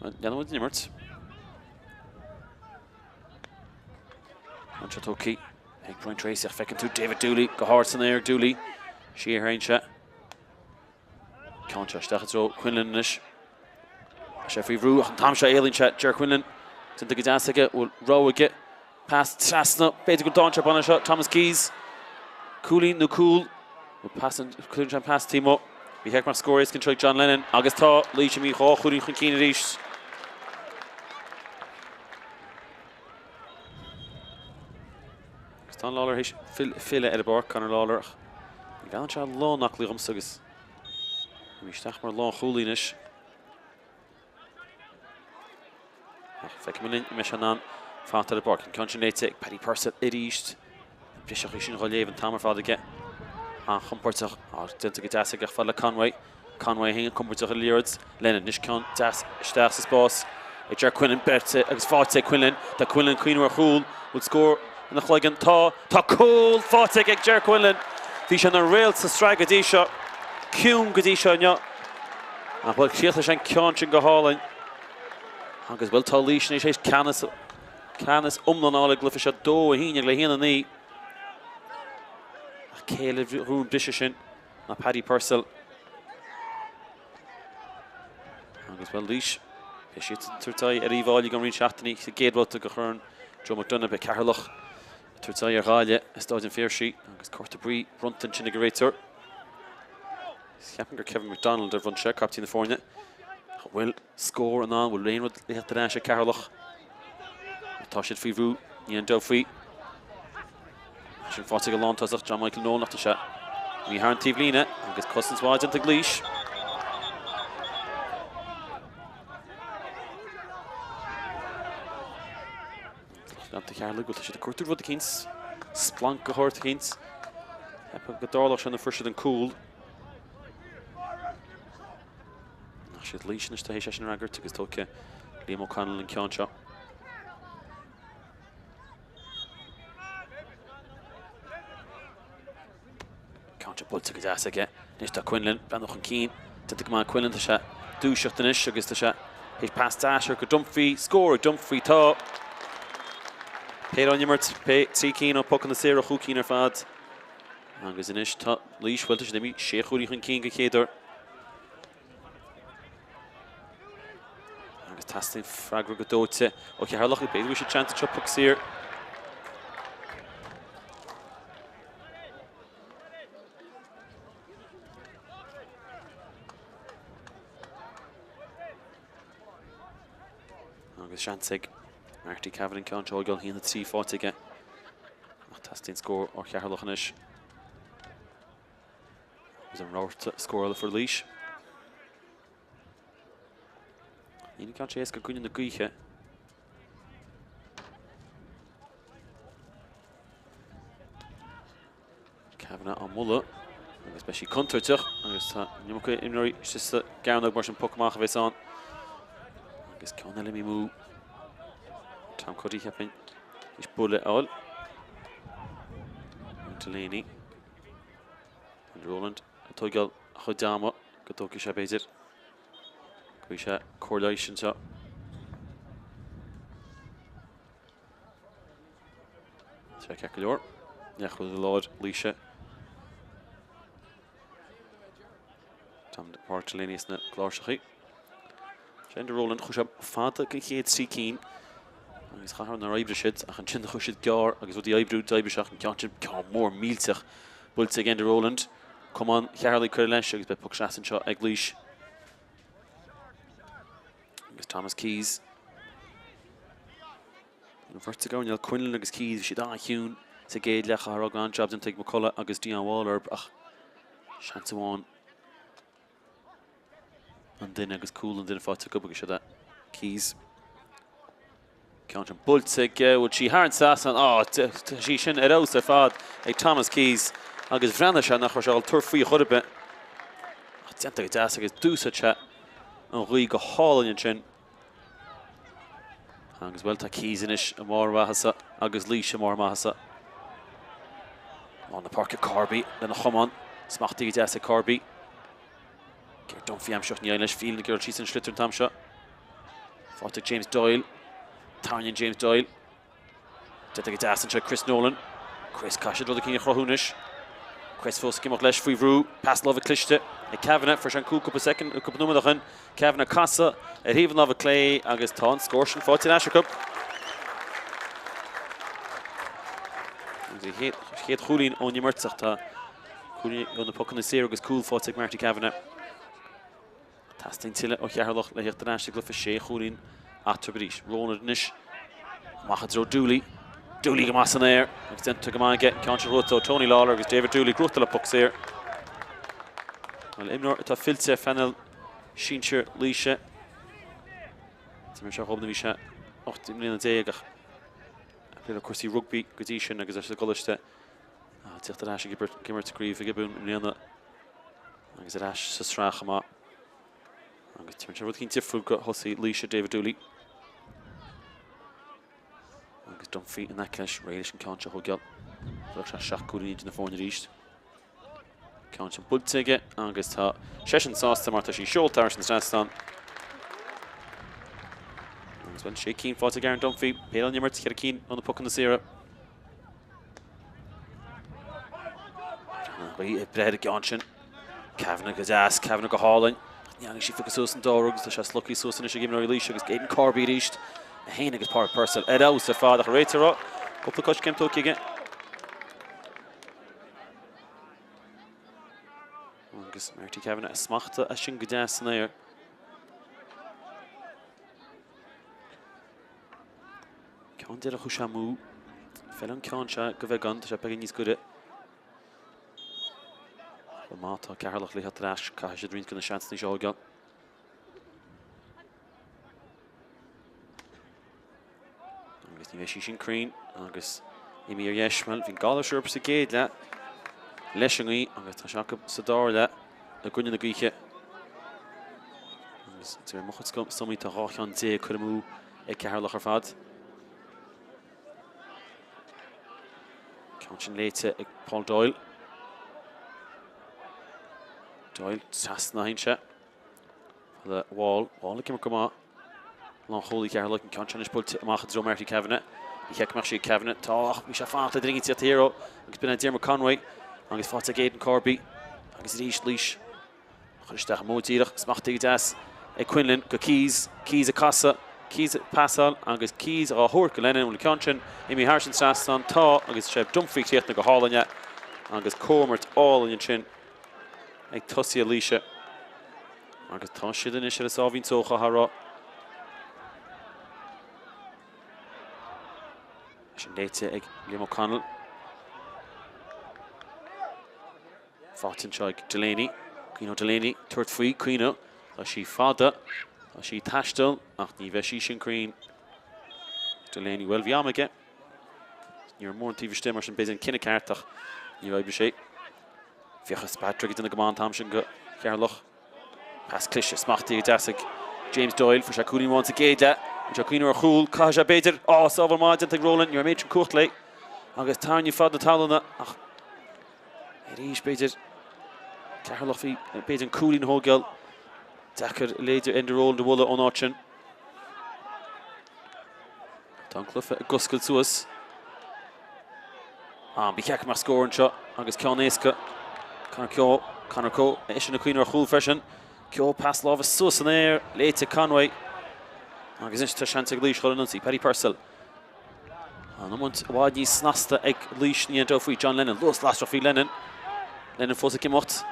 Leanann muid an imirt. Anseo tógtha ag Brian Treacy ach feiceann tú David Dooley go hard san aer ag Dooley. Siar a théann sé. Ceann seo isteach i dtreo Quinlan anois. Tá sé faoi bhrú ach an t-am seo éalaíonn sé. Ger Quinlan déanta go deas aige, bhfuil rogha aige. Pas trasna, b'fhéidir go dtáin sé bain seo Thomas Keyes. Cúilín nó cúl. Pas an cuireann sé an pas taobh amuigh. Bhí cheart mar scór éasca anseo ag John Lennon agus tá Laois imithe dhá chúilín chun cinn arís. Agus tá an Lawlor théis filleadh ar an bpáirc, Conor Lawlor, ach ní mheallann sé lán-aclaí dhomsa agus imithe isteach mar lánchúlaí anois. Ach feicfidh muid linn an mbeidh sé in ann fanacht ar an bpáirc. An ceann sin léite ag Paddy Purcell arís. Briseadh sin dhá léamh an t-am ar fad aige. An-chompordach. Déanta go deas aige ach fad le Conway. Conway féin compordach ar an liathróid. Lennon anois ceann deas isteach sa spás ag Ger Quinlan. Beirte agus faighte ag Quinlan. Tá Quinlan ag cuimhneamh ar chúl. Bhfuil scór ina chloigeann? Tá. Tá cúl faighte ag Ger Quinlan. Bhí sé ina réalt sa sraith go dtí seo. Ciúin go dtí seo inniu. Ach bhuel chríochnaigh sé an ceann sin go hálainn. Agus bhuel tá Laois anois théis ceannas ceannas iomlán a fháil i gcluiche seo 2 1 le 1 9. Ach cé eile a bhrú an briseadh sin ná Paddy Purcell. Agus bhuel Laois, beidh siad ag tabhairt aghaidh ar Uíbh Fhailí i gceann roinnt seachtainí sa gcéad bhabhta de Chorn Joe McDonagh. Beidh Ceatharlach ag tabhairt aghaidh ar Ghaillimh i Stáid an Phiarsaigh agus cárta buí bronnta ansin ag an réiteoir. Ceapaim gur Kevin McDonald a bhronn sé, captaen na foirne. Ach an bhfuil scór in ann, bhfuil aon rud le theacht ar ais ag Ceatharlach? Tá siad faoi bhrú, ní aon dabht faoi. Sin faighte ag an lántosach John Michael Nolan ach tá sé imithe thar an taobhlíne agus cosaint mhaith déanta ag Laois. Leanta Cheatharlaigh, bhfuil tá siad ag cuartú rud eicínt, splanc de shórt eicínt. Ceapadh go dtarlódh sé nuair a fuair siad an cúl. Ach siad Laois anois tar éis é sin a fhreagairt agus tógtha Liam O'Connell an ceann seo. Ceann seo buailte go deas aige. Anois tá Quinlan, breathnú chun cinn. Déanta go maith Quinlan, tá sé ag dúiseacht anois agus tá sé théis pas deas go Dunphy, scór ag Dunphy, tá péire ón imirt, pé 3 cinn ó pocanna saora, chúig cinn ar fad. Agus anois tá Laois, bhuel tá siad imithe sé chúilín chun cinn go chéad uair. Agus teastaíonn freagra go dóite ó Cheatharlach. B'fhéidir go bhfuil siad seans anseo poc saor. Agus seans ag Marty Kavanagh an ceann seo a fhágáil 1-3 faighte aige. Ach teastaíonn scór ó Cheatharlach anois. Agus an rabharta scórála fir Laois. Níl an ceann seo éasca i gcoinne na gaoithe. Kavanagh á moladh agus beidh sí contúirteach agus tá an iomarca imreoirí istigh sa gcearnóg mar sin poc amach a bheas ann. Agus ceann eile imithe amú. Tom Cuddy cheapfainn théis buille a fháil. Delaney. And Rowland ag tógáil a chuid ama go dtógfaidh sé b'fhéidir. Go bhfaighidh sé cóir leighis anseo. Tá sé ceart go leor. Neachruid i lár Laoise. Tom Pádraic Delaney sna cláirseachaí. Enda Rowland chuaigh sé fada den chéad 3 cinn agus chaithfear nár oibrigh siad ach ansin chuaigh siad gearr agus rudaí ag oibriú d'oibrigh sé ach an ceann sin ceann mór millteach buailte ag Enda Rowland. Camán Cheatharlaigh curtha leis agus beidh poc seasta anseo ag Laois. Agus Thomas Keyes. An bheirt ag gabháil, Quinlan agus Keyes, bhí siad an-chiúin sa gcéad leath, chaithfear a rá go raibh an-jab déanta ag McCullough agus Dion Wall orthu ach seans amháin an duine agus cúl an duine faighte acu agus siad é Keyes. Ceann sin buailte aige, bhfuil sí thar an trasnán? Á, tá sí sin ar fheabhas ar fad ag Thomas Keyes agus bhreathnaigh sé nach raibh sé ag dul tabhairt faoi chor ar bith. Ach déanta go deas agus d'úsáid sé an ghaoth go hálainn ansin. Agus bhuel, tá Keyes anois i mbarr a mhaitheasa agus Laois i mbarr a maitheasa. Lár na páirce Corby lena chamán. Smachtaithe go deas ag Corby. Ger Dunphy aimsíodh ní leis Phelan ag iarraidh síos an sliotar an t-am seo. Faighte ag James Doyle. Tarraingíonn James Doyle. Déanta go deas anseo Chris Nolan. Chris caithfidh siad rud eicínt a chruthú anois. Chris fós ag imeacht leis faoi bhrú. Pas láimhe cliste ag Kavanagh. Fuair sé an cúl cúpla soicind, cúpla nóiméad ó shin. Kavanagh casadh ar thaobh an láimhe clé agus tá an scór sin faighte ar ais acu. Agus an chéad chúilín ón imirt ach tá cúilín ó na pocanna saora agus cúl faighte ag Marty Kavanagh. Teastaíonn tuilleadh ó Cheatharlach le theacht ar ais sa gcluiche sé chúilín eatarthu arís. Ronan anois amach i dtreo Dooley. Dooley go maith san aer agus déanta go maith aige. Ceann sin gnóthaithe ó Tony Lawlor agus David Dooley gnóthaithe le poc saor. Bhuel, imreoir atá fillte ar phainéal sinsir Laoise. D'imir sé dhóibh nuair a bhí sé 18 mbliana ach ag plé le cúrsaí rugbaí go dtí sin agus leis an gcoláiste. Teacht ar ais ag imirt i gCraobh Mhig Giobúin i mbliana. Agus ar ais sa tsraith chomh maith. Agus tabharann sé rud eicínt difriúil do thosaí Laoise, David Dooley. Agus Dunphy in aice leis, réidh leis an ceann seo a thógáil. Bheadh sé 7 gcúilín idir na foirne arís. Ceann sin buailte aige agus tá seisean sásta mar tá sí seolta thar an trasnán. Agus bhuel, sé cinn faighte ag Aaron Dunphy, peil an imirt, cheithre cinn ó na pocanna saora. Ag breith ar an gceann sin. Kavanagh go deas, Kavanagh go hálainn. Ní dheachaigh sí phiocadh suas an dá rud agus tá sé slogtha suas anois ag imreoirí Laoise agus Aidan Corby arís. É féin agus Pádraig Purcell ar fheabhas ar fad ach an réiteoir cúpla coiscéim tógtha aige. Agus Marty Kavanagh ag smachtú as sin go deas san aer. Ceann deireadh chuaigh sé amú. Feileann an ceann seo do bheagán, tá sé beagán níos gaire. Ach má tá Ceatharlach le theacht ar ais, caithfidh siad roinnt de na seansanna seo a thógáil. Agus ní bheidh sí sin cruinn agus imithe ar dheis. Bhuel, bhí an Galar Siorp sa gcéad leath leis an ngaoth agus tá sé acu sa dara leath i gcoinne na gaoithe. Agus de réir mo chuid suimeanna tá 12 cheann curtha amú ag Ceatharlach ar fad. Ceann sin léite ag Paul Doyle. Doyle trasna a sé. Le Wall. Wall ag imirt go maith. Lánchúlaí Cheatharlach an ceann sin anois buailte amach i dtreo Marty Kavanagh. Ní cheart go mbeadh sí ag Kavanagh. Tá ach bhí sé ag fanacht le duine éigin tíocht thiar agus b'in é Diarmuid Conway agus faighte ag Aidan Corby agus arís Laois. Chuir isteach amú díreach, smachtaithe go deas ag Quinlan go Keyes, Keyes ag casadh, Keyes ag pasáil agus Keyes á thabhairt go Lennon. Bhfuil an ceann sin imithe thar an trasnán? Tá agus sé Dunphy críochnaithe go hálainn é agus comhimirt álainn ansin ag tosaithe Laoise. Agus tá siad anois ar a sáimhín só chaithfeá a rá. Sin léite ag Liam O'Connell. Faighte anseo ag Delaney. Caoineadh Delaney tabhairt faoi. Caoineadh. Tá sí fada. Tá sí ag taisteal ach ní bheidh sí sin cruinn. Delaney, bhuel bhí am aige. Ní raibh mórán taobh istigh mar sin b'fhéidir an cinneadh ceart ach níor oibrigh sé. Féach Fitzpatrick ag déanamh go maith an t-am sin do Cheatharlach. Pas cliste, smachtaithe go deas ag James Doyle. Fuair sé cúilín amháin sa gcéad leath. Bhí sé ag cuimhneamh ar chúl. Caithfidh sé b'fhéidir. Á, sábháil maith déanta ag Rowland. Ní raibh an méid sin cumhacht léi. Agus tarraingíodh fad na talúna ach arís b'fhéidir Ceatharlach bhí b'fhéidir an cúilín a thógáil deacair leis Enda Rowland a bhualadh ón áit sin. Tá an cluiche ag oscailt suas. Ah, ba cheart go mbeadh scór anseo agus ceann éasca. Conor Keogh, Conor Keogh, eisean ag cuimhneamh ar chúl freisin. Keogh pas láimhe suas san aer, léite Conway. Agus anois tá seans ag Laois dhul in ionsaí. Paddy Purcell. An iomáint i bhfad níos snasta ag Laois ní aon dabht faoi John Lennon. Luas lasrach faoi Lennon. Lennon fós ag imeacht.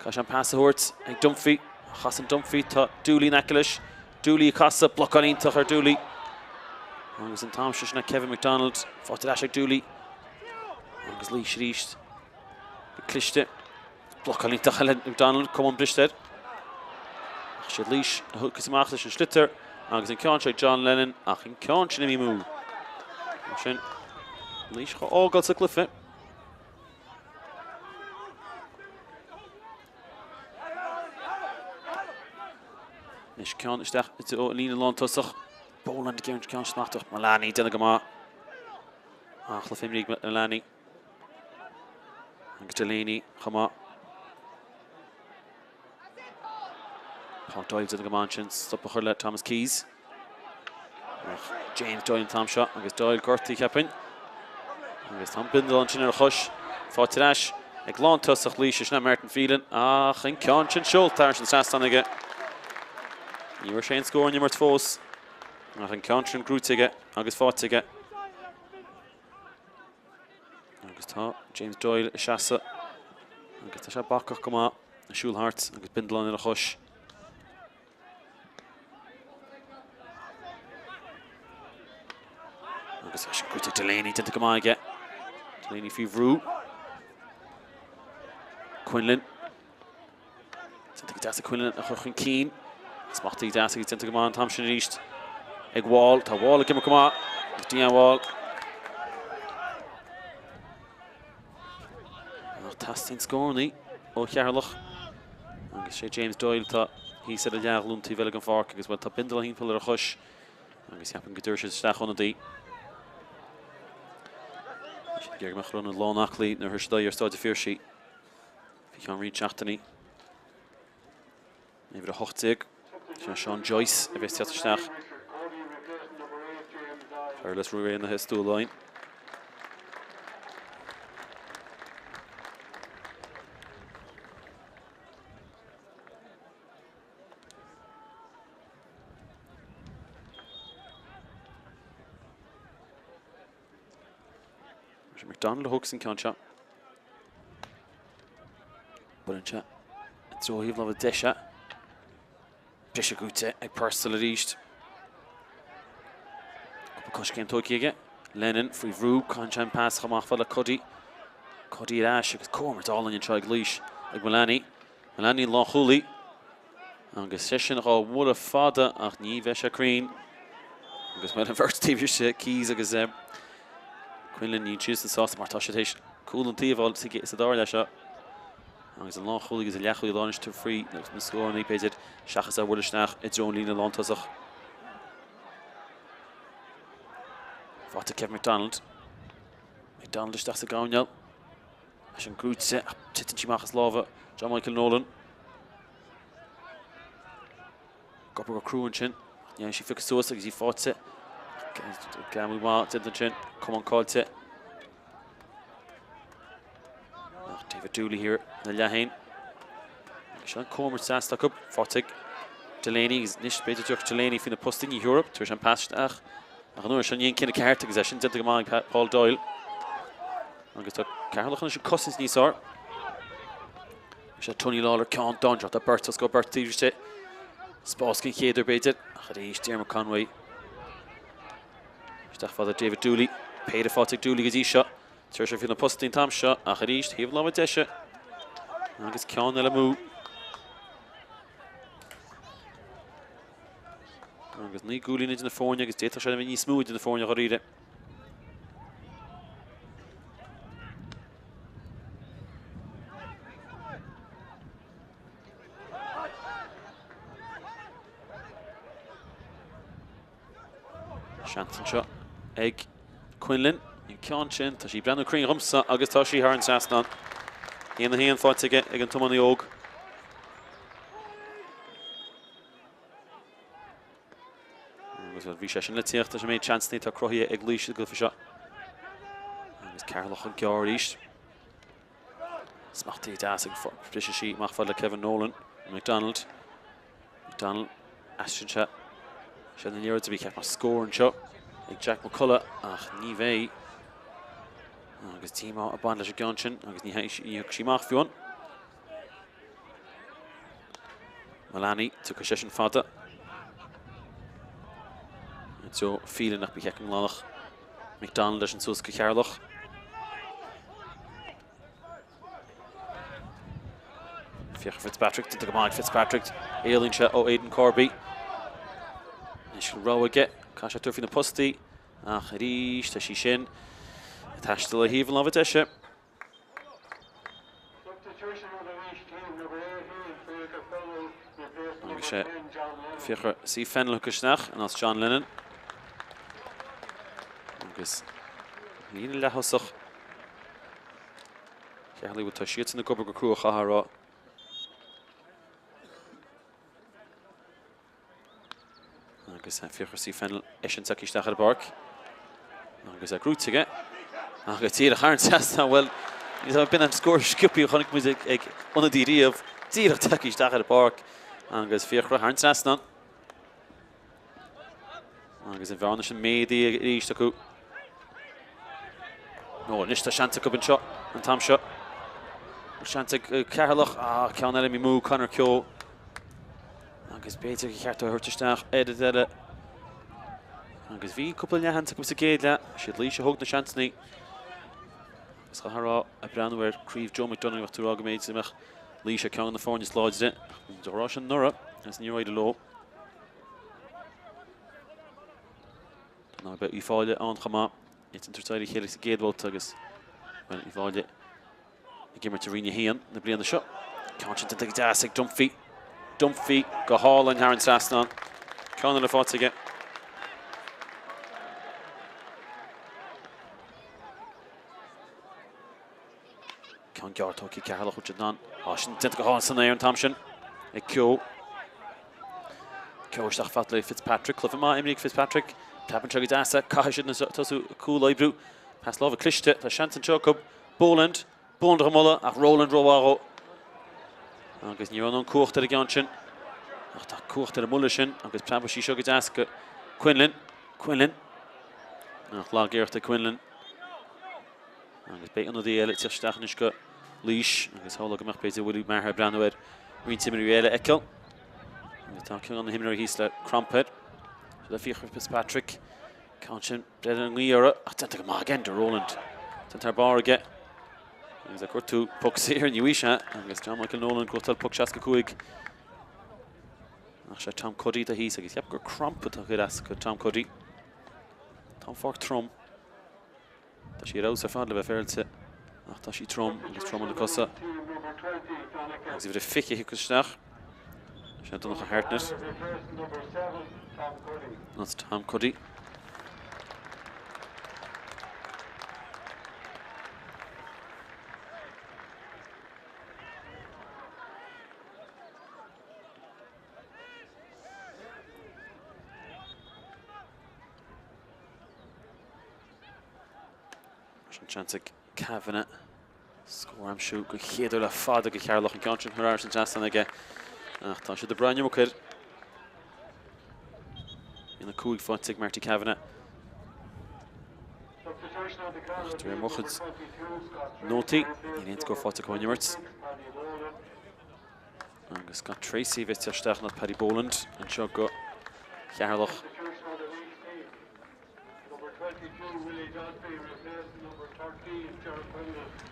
Caithfidh sé an pas a thabhairt ag Dunphy. Casann Dunphy, tá Dooley in aice leis. Dooley ag casadh, blocáil iontach ar Dooley. Agus an t-am seo sin Kevin McDonald, faighte ar ais ag Dooley. Agus Laois arís. Cliste. Blocáil iontach eile McDonald, camán briste air. Ach siad Laois a thiocfas amach leis an sliotar agus an ceann seo ag John Lennon ach an ceann sin imithe amú. Mar sin, Laois á fhágáil sa gcluiche. Anois ceann isteach ó líne lántosach. Boland ag iarraidh ceann smachtach. Mullaney déanamh go maith. An-chluiche imeartha ag Mullaney. Agus Delaney chomh maith. Paul Doyle déanamh go maith ansin. Stop a chur le Thomas Keyes. James Doyle an t-am seo agus Doyle gortaithe cheapfainn. Agus tá an bindealán ansin ar a chois. Faighte ar ais ag lántosach Laois sin é Martin Phelan ach an ceann sin seolta thar an trasnán aige. Ní raibh sé aon scór an imirt fós ach an ceann sin gnóite aige agus faighte aige. Agus tá James Doyle ag seasamh agus tá sé bacach go maith ag siúl thart agus bindealán ar a chois. Agus é sin gnóite Delaney déanta go maith aige. Delaney faoi bhrú. Quinlan. Déanta go deas ag Quinlan a chur chun cinn. Smachtaithe deas agus déanta go maith an t-am sin arís ag Wall. Tá Wall ag imirt go maith. Dean Wall. Ach teastaíonn scórannaí ó Cheatharlach. Agus sé James Doyle atá thíos ar a leathghlúin taobh eile den pháirc agus bhuel tá bindealán thimpeall ar a chois agus ceapaim go dtabharfaidh siad isteach ionadaí. Bhí siad ag iarraidh go mbeadh Ronan lán aclaí nuair a thabharfaidh siad aghaidh ar Staid an Phiarsaigh faoi cheann roinnt seachtainí. Uimhir 18, Sin é Sean Joyce a bheas ag teacht isteach. Fear Lios Ruadh Is Dúláin. McDonald a thógfas an ceann seo. Buaileann sé i dtreo thaobh láimhe deise. Briseadh gnóite ag Purcell arís. Cúpla coiscéim tógtha aige. Lennon faoi bhrú, caitheann sé an pas chomh maith fad le Cuddy. Cuddy ar ais agus comhimirt álainn anseo ag Laois ag Mullaney. Mullaney lánchúlaí. Agus seisean dhá bhualadh fada ach ní bheidh sé cruinn. Agus bhuel an bheirt taobh istigh, Keyes agus Quinlan, níl siadsan sásta mar tá siad théis cúl an tí a fháil sa dara leath seo. Agus an lánchúlaí agus an leathchúlaí lár anois tabhairt faoi na scóranna b'fhéidir seachas a bhualadh isteach i dtreo an líne lántosach. Faighte Kevin McDonald. McDonald isteach sa gcoirnéal. Leis an gcrúite ach titeann sí amach as lámha John Michael Nolan. Ag obair go crua ansin. Ní fhaigheann sí piocadh suas agus í faighte. Greamú maith déanta ansin. Camán caillte. Ach David Dooley thiar ina leath féin. Agus seo an comhimirt deas acu. Faighte ag Delaney agus anois b'fhéidir dtiocfaidh Delaney faoi na postaí ní thiúrfaidh. Tabharfaidh sé an pas isteach. Ach an uair seo ní an cinneadh ceart agus é sin déanta go maith ag Paul Doyle. Agus tá Ceatharlach anois ag cosaint níos fearr. Sé Tony Lawlor ceann dainséarach. Tá beirt os comhair beirt taobh istigh. Spás den chéad uair b'fhéidir. Ach arís Diarmuid Conway. Isteach fada David Dooley. Péire faighte ag Dooley go dtí seo. Tabharfaidh sé faoi na postaí an t-am seo ach arís taobh láimhe deise. Agus ceann eile amú. Agus 9 gcúilín idir na foirne agus d'fhéadfadh sé a bheith níos mó idir na foirne dháiríre. Seans anseo ag Quinlan. An ceann sin, tá sí ag breathnú cruinn dhomsa agus tá sí thar an trasnán. 1-1 faighte aige ag an tiománaí óg. Agus bhuel, bhí sé sin le tíocht leis an méid seansanna atá cruthaithe ag Laois sa gcluiche seo. Agus Ceatharlach chun gearr arís. Smachtaithe deas ag briseadh sí amach fad le Kevin Nolan, McDonald. McDonald, aistríonn sé sé na liathróid a bhí ceart mar scór anseo ag Jack McCullough ach ní bheidh. Agus díomá ag baint leis an gceann sin agus ní thiocfaidh sí amach fiú. Mullaney, tiocfaidh seisean fada. Joe Phelan ach ba cheart go nglanfadh McDonald leis an suas go Ceatharlach. Fiachra Fitzpatrick, déanta go maith ag Fitzpatrick. Éalaíonn sé ó Aidan Corby. Anois an rogha aige, caithfidh sé tabhairt faoi na postaí, ach arís tá sí sin ag taisteal ó thaobh an láimhe deise. Agus sé Fiachra C. Fennell a thug isteach in áit John Lennon. Agus líne leath-thosach Cheatharlaigh, bhuel tá siadsan ag obair go crua chaithfeá a rá. Agus Fiachra C. Fennell eisean tagtha isteach ar an bpáirc. Agus é gnóite aige. Agus díreach thar an trasnán, bhuel, b'in an scór sciobtha a chonaic muid ag ionadaí riamh. Díreach tagtha isteach ar an bpáirc agus Fiachra thar an trasnán. Agus an bhearna sin méadaithe arís acu. Nó anois tá seans acu anseo an t-am seo. Seans ag Ceatharlach, ah, ceann eile imithe amú, Conor Keogh. Agus b'fhéidir gur cheart dó a thabhairt isteach ar an deireadh. Agus bhí cúpla leathsheans acu sa gcéad leath. Siad Laois a thóg na seansanna. Agus chaithfeá a rá, ag breathnú ar Craobh Joe McDonagh, bheadh tú ag rá go mb'fhéidir go mbeadh Laois ar ceann de na foirne is láidre. Ach ní raibh sin anuraidh agus níor éirigh leo. Ná beidh Uíbh Fhailí ann chomh maith. Iad tar éis a chéile sa gcéad bhabhta agus bhuel, Uíbh Fhailí ag imirt i Roinn 1 na bliana seo. Ceann sin déanta go deas ag Dunphy. Dunphy go hálainn thar an trasnán. Ceann eile faighte aige. Ceann gearr tógtha ag Ceatharlach bhfuil siad in ann. Á, sin déanta go hálainn san aer an t-am sin ag Keogh. Keogh isteach fad le Fitzpatrick. Cluiche maith imrithe ag Fitzpatrick. Tapann sé go deas é. Caithfidh siad tosú ag cúl-oibriú. Pas láimhe cliste. Tá seans anseo acu. Boland. Boland á mholadh ach Rowland rómhaith dhó. Agus ní raibh an cumhacht ar an gceann sin. Ach tá cumhacht ar an mbuille sin agus preabfaidh sí seo go deas go Quinlan. Quinlan. Ach lag-iarracht ag Quinlan. Agus beidh ionadaí eile ag teacht isteach anois go Laois agus shamhlófá go mbeadh b'fhéidir Willie Maher ag breathnú ar roinnt imreoirí eile a fheiceáil. Agus tá ceann de na himreoirí thíos le crampa air. Seo le Fiachra Fitzpatrick. Ceann sin breith an ghaoth orthu ach déanta go maith again do Rowland. Déanta thar barr aige. Agus ag cuartú poc saor ní bhfaighidh sé agus John Michael Nolan gnóthachtáil poc 65. Ach sé Tom Cuddy atá thíos agus cheap gur crampa atá ag cur as go Tom Cuddy. Tá an pháirc trom. Tá sí ar fheabhas ar fad le bheith féaráilte ach tá sí trom agus trom ar na cosa. Agus uimhir a 20 a thiocfas isteach. Sin Donncha Hartnett. That's Tom Cuddy. Sin seans ag Kavanagh scór a aimsiú den chéad uair le fada go Cheatharlach an ceann sin thar an trasnán aige ach tá siad ag brath an iomarca air. Ina 5 faighte ag Marty Kavanagh. Ach de réir mo chuid nótaí, níl aon scór faighte acu ón imirt. Agus Scott Tracy a bheas ag teacht isteach in áit Paddy Boland anseo go Cheatharlach.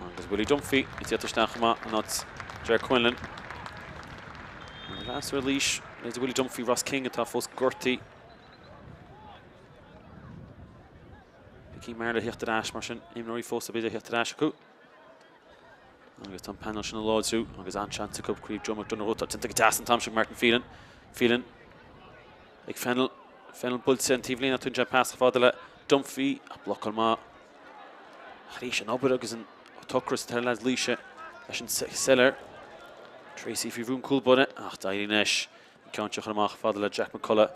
Agus Willie Dunphy ag teacht isteach chomh maith in áit Ger Quinlan. Leas ar Laois le Willie Dunphy, Ross King atá fós gortaithe. Mickey Marr le theacht ar ais mar sin, imreoirí fós a bheidh le theacht ar ais acu. Agus tá an painéal sin á láidriú agus an-seans acu Craobh Joe McDonagh. Tá déanta go deas an t-am sin Martin Phelan. Phelan ag Fennell. Fennell buailte an taobhlíne ach tugann sé an pas chomh fada le Dunphy ach blocáil maith. Arís an obair agus an t-ocras atá ar leaids Laoise leis an soiléir. Tracy faoi bhrú an cúl báire ach d'éirigh leis an ceann seo a chur amach fada le Jack McCullough.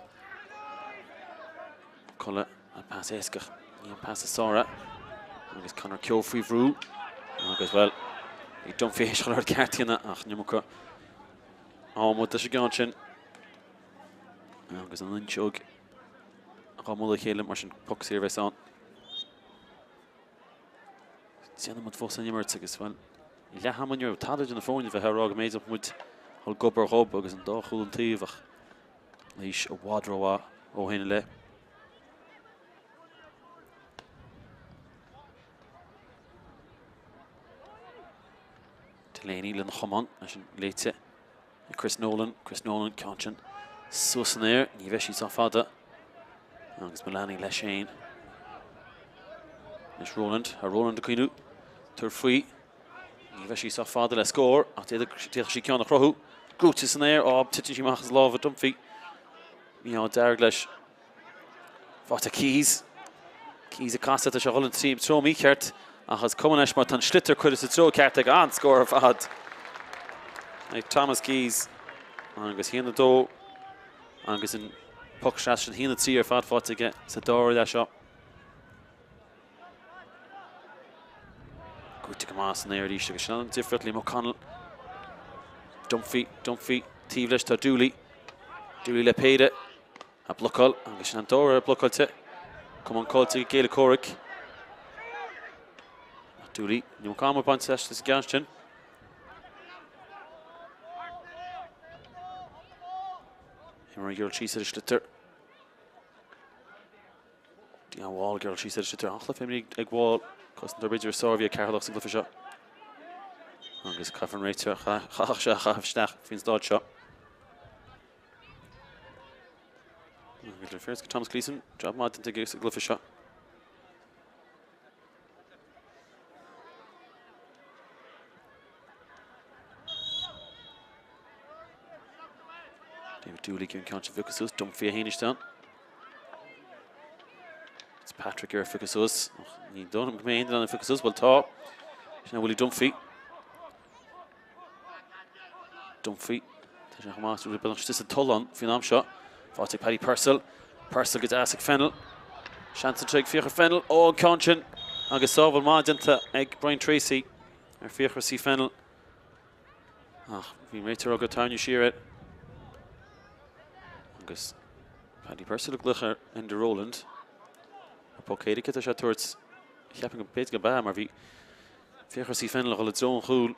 McCullough an pas éasca, ní an pas is fearr é. Agus Conor Keogh faoi bhrú agus bhuel, bhí Dunphy théis an rud ceart a dhéanamh ach an iomarca ama leis an gceann sin. Agus an fhuinseog dhá mbualadh a chéile mar sin poc saor a bheas ann. Déanann muid fós an imirt agus bhuel, leath ama ní raibh tada idir na foirne bheith á rá go mb'fhéidir muid dhul gob ar ghob agus an dá chúl an taobh ach Laois i bhfad rómhaith ó shin i leith. Delaney lena chamán leis an léite ag Chris Nolan. Chris Nolan, ceann sin suas san aer, ní bheidh sí sách fada. Agus Mullaney leis féin. Anois Rowland, tá Rowland ag cuimhniú, tabhair faoi. Ní bheidh sí sách fada le scór, ach d'fhéadfadh sí ceann a chruthú. Gnóite san aer, á, titeann sí amach as lámha Dunphy. Mí-ádh dearg leis. Faighte Keyes. Keyes ag casadh, tá sé ag dul an treo mícheart, ach is cuma leis mar tá an sliotar curtha sa treo ceart ag an-scór ar fad ag Thomas Keyes. Agus 1-2 agus an poc trasna sin 1-3 ar fad faighte aige sa dara leath seo. Gnóite go maith san aer arís agus sin an difríocht Liam O'Connell. Dunphy, Dunphy, taobh leis tá Dooley. Dooley le péire. A blocáil agus sin an dara uair blocáilte. Camán caillte ag a gcéile comhraic. Dooley, an iomarca ama bainte leis sa gceann sin. Imreoir ag gearradh síos ar an sliotar. Dion Wall ag gearradh síos ar an sliotar. An-chluiche imeartha ag Wall. Cosantóir b'fhéidir is fearr a bhí ag Ceatharlach sa gcluiche seo. Agus caithfear an réiteoir chaithfeadh sé a chaitheamh isteach faoin staid seo. Agus le féar Thomas Gleeson, job maith déanta aige sa gcluiche seo. David Dooley ag an ceann seo a phiocadh suas, Dunphy a haon isteach. Fitzpatrick ar a phiocadh suas. Ní dóigh liom go mbeidh aon duine ann a phiocadh suas, bhuel tá. Sin é Willie Dunphy. Dunphy. Tá sé chomh maith is beagnach istigh sa tollán faoin am seo. Faighte ag Paddy Purcell. Purcell go deas ag Fennell. Seans anseo ag Fiachra Fennell. Ó, an ceann sin! Agus sábháil maith déanta ag Brian Treacy ar Fiachra C. Fennell. Ach bhí an réiteoir ag tarraingt siar air. Agus Paddy Purcell ag glaoch ar Enda Rowland. Ar poc éirice atá sé ag tabhairt. Cheapfainn go b'fhéidir go b'ea mar bhí Fiachra C. Fennell ag dul i dtreo an chúil.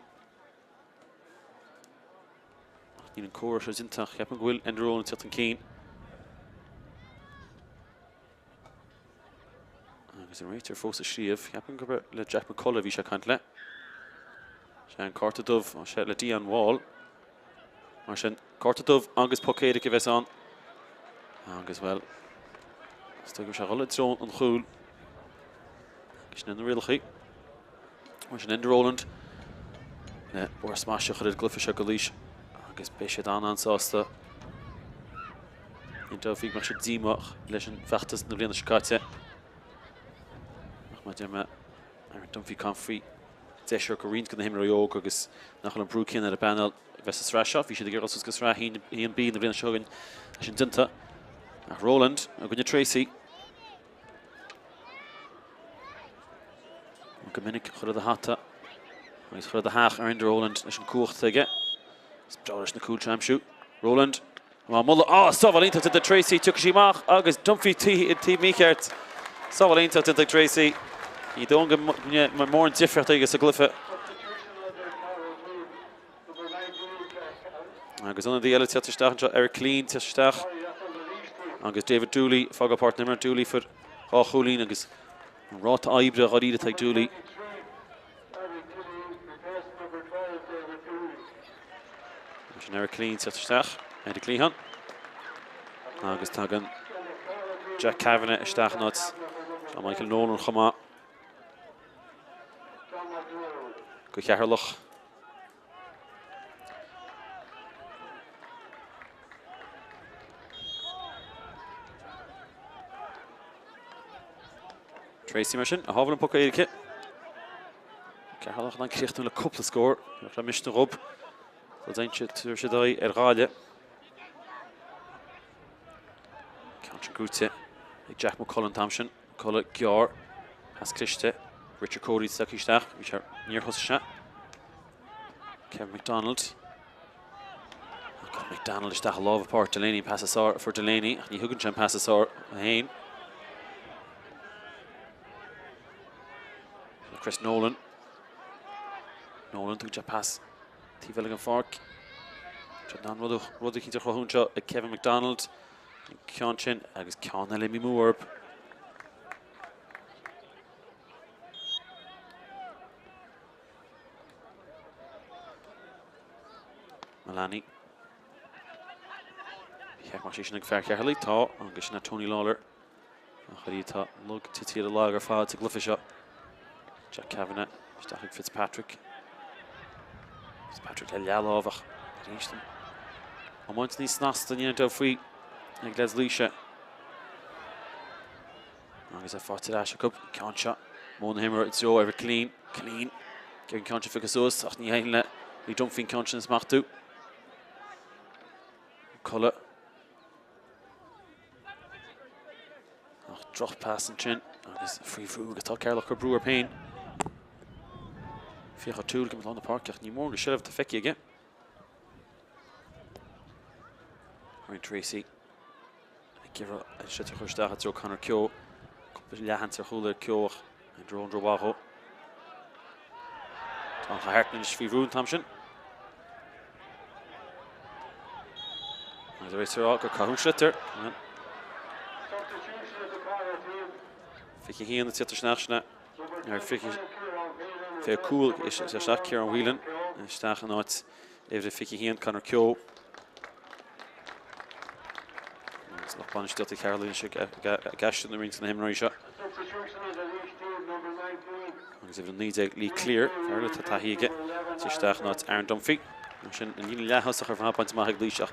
Ach níl an comhartha seo déanta ach ceapaim go bhfuil Enda Rowland ag teacht chun cinn. Agus an réiteoir fós ag scríobh, ceapaim gurb le Jack McCullough a bhí sé ag caint le. Sé an cárta dubh, sé le Dion Wall. Mar sin, cárta dubh agus poc éirice a bheas ann. Agus, bhuel, is dóigh go raibh sé ag dul i dtreo an chúil. Agus sin na rialacha. Mar sin Enda Rowland le barr smais a chur ar an gcluiche seo do Laois agus beidh siad an-an-sásta. Ní dóigh go mbeadh siad díomách leis an bhfeachtas na bliana seo caite. Ach mar a deir mé, Aaron Dunphy Confrey, deis ar go roinnt de na himreoirí óga agus nach bhfuil an brú céanna ar an bpainéal a bheith sa sraith seo. Bhí siad ag iarraidh dul suas go sraith 1B na bliana seo chugainn leis an déanta. Ach Rowland i gcoinne Treacy. Go minic chuireadar hata agus chuireadar theach ar Enda Rowland leis an cumhacht aige. Is breá leis na cúil seo a aimsiú. Rowland á moladh. Á, sábháil iontach déanta ag Treacy. Tiocfaidh sí amach agus Dunphy taobh mícheart. Sábháil iontach déanta ag Treacy. Ní dóigh go mbeidh mórán difríocht aige sa gcluiche. Agus ionadaí eile teacht isteach anseo, Eric Killeen teacht isteach agus David Dooley ag fágáil páirc na himeartha. Dooley fuair dhá chúilín agus an ráta oibre dháiríre atá ag Dooley. Sin Eric Killeen teacht isteach ar an gcliathán. Agus tagann Jack Kavanagh isteach in áit John Michael Nolan chomh maith. Go Cheatharlach. Tracy mar sin, a shábháil an poc éirice. Ceatharlach in ann críochnú le cúpla scór. Bheadh le misneach dhób. Sula dtéann siad, tabharfaidh siad aghaidh ar Ghaillimh. Ceann sin gnóite ag Jack McCullough an t-am sin. McCullough gearr. Pas cliste. Richard Cody tagtha isteach. Bhí sé níor thosaigh sé. Kevin McDonald. Cuireann McDonald isteach i lámha Páraic Delaney an pas is fearr a fuair Delaney ach ní thugann sé an pas is fearr féin. Chris Nolan. Nolan tugann sé pas taobh eile den pháirc. Tá an rud rud eicínt a chruthú anseo ag Kevin McDonald. An ceann sin agus ceann eile imithe amú orthu. Mullaney. Cheap mar sin ag fear Cheatharlaigh, tá, agus sin é Tony Lawlor. Ach ar tá lug tite ar a lag ar fad sa gcluiche seo. Jack Kavanagh isteach ag Fitzpatrick. Fitzpatrick le leathlámh ach arís an iomáint níos snasta ní aon faoi ag leaids Laoise. Agus é faighte ar ais acu, an ceann seo, modh na himeartha i dtreo Eric Killeen. Killeen, ag an ceann seo a phiocadh suas ach ní théann le Lee Dunphy an ceann sin a smachtú. McCullough. Ach drochphas ansin agus faoi bhrú agus tá Ceatharlach ag cur brú orthu féin. Fiach O'Toole ag imeacht lár na páirce ach ní mór go seilbh atá feicthe aige. Ryan Tracy. Ag iarraidh an sliotar a chur isteach i dtreo Conor Keogh. Cúpla leathsheans ar chúl ar Keogh ach an drón rómhaith dhó. Tá an Chathair anois faoi bhrú an t-am sin. Agus a réiteoir á rá gur caitheadh an sliotar. 21 ag tíocht isteach sin ar 25 isteach Ciarán Whelan isteach in áit Uimhir a 21, Conor Keogh. Agus lucht bainistíochta Cheatharlaigh anois ag aistriú na roinnt de na himreoirí seo. Agus uimhir a 19, Lee Cleere, fear eile atá taithí aige, isteach in áit Aaron Dunphy. Mar sin, an líne leath-thosach ar fad bainte amach ag Laois ach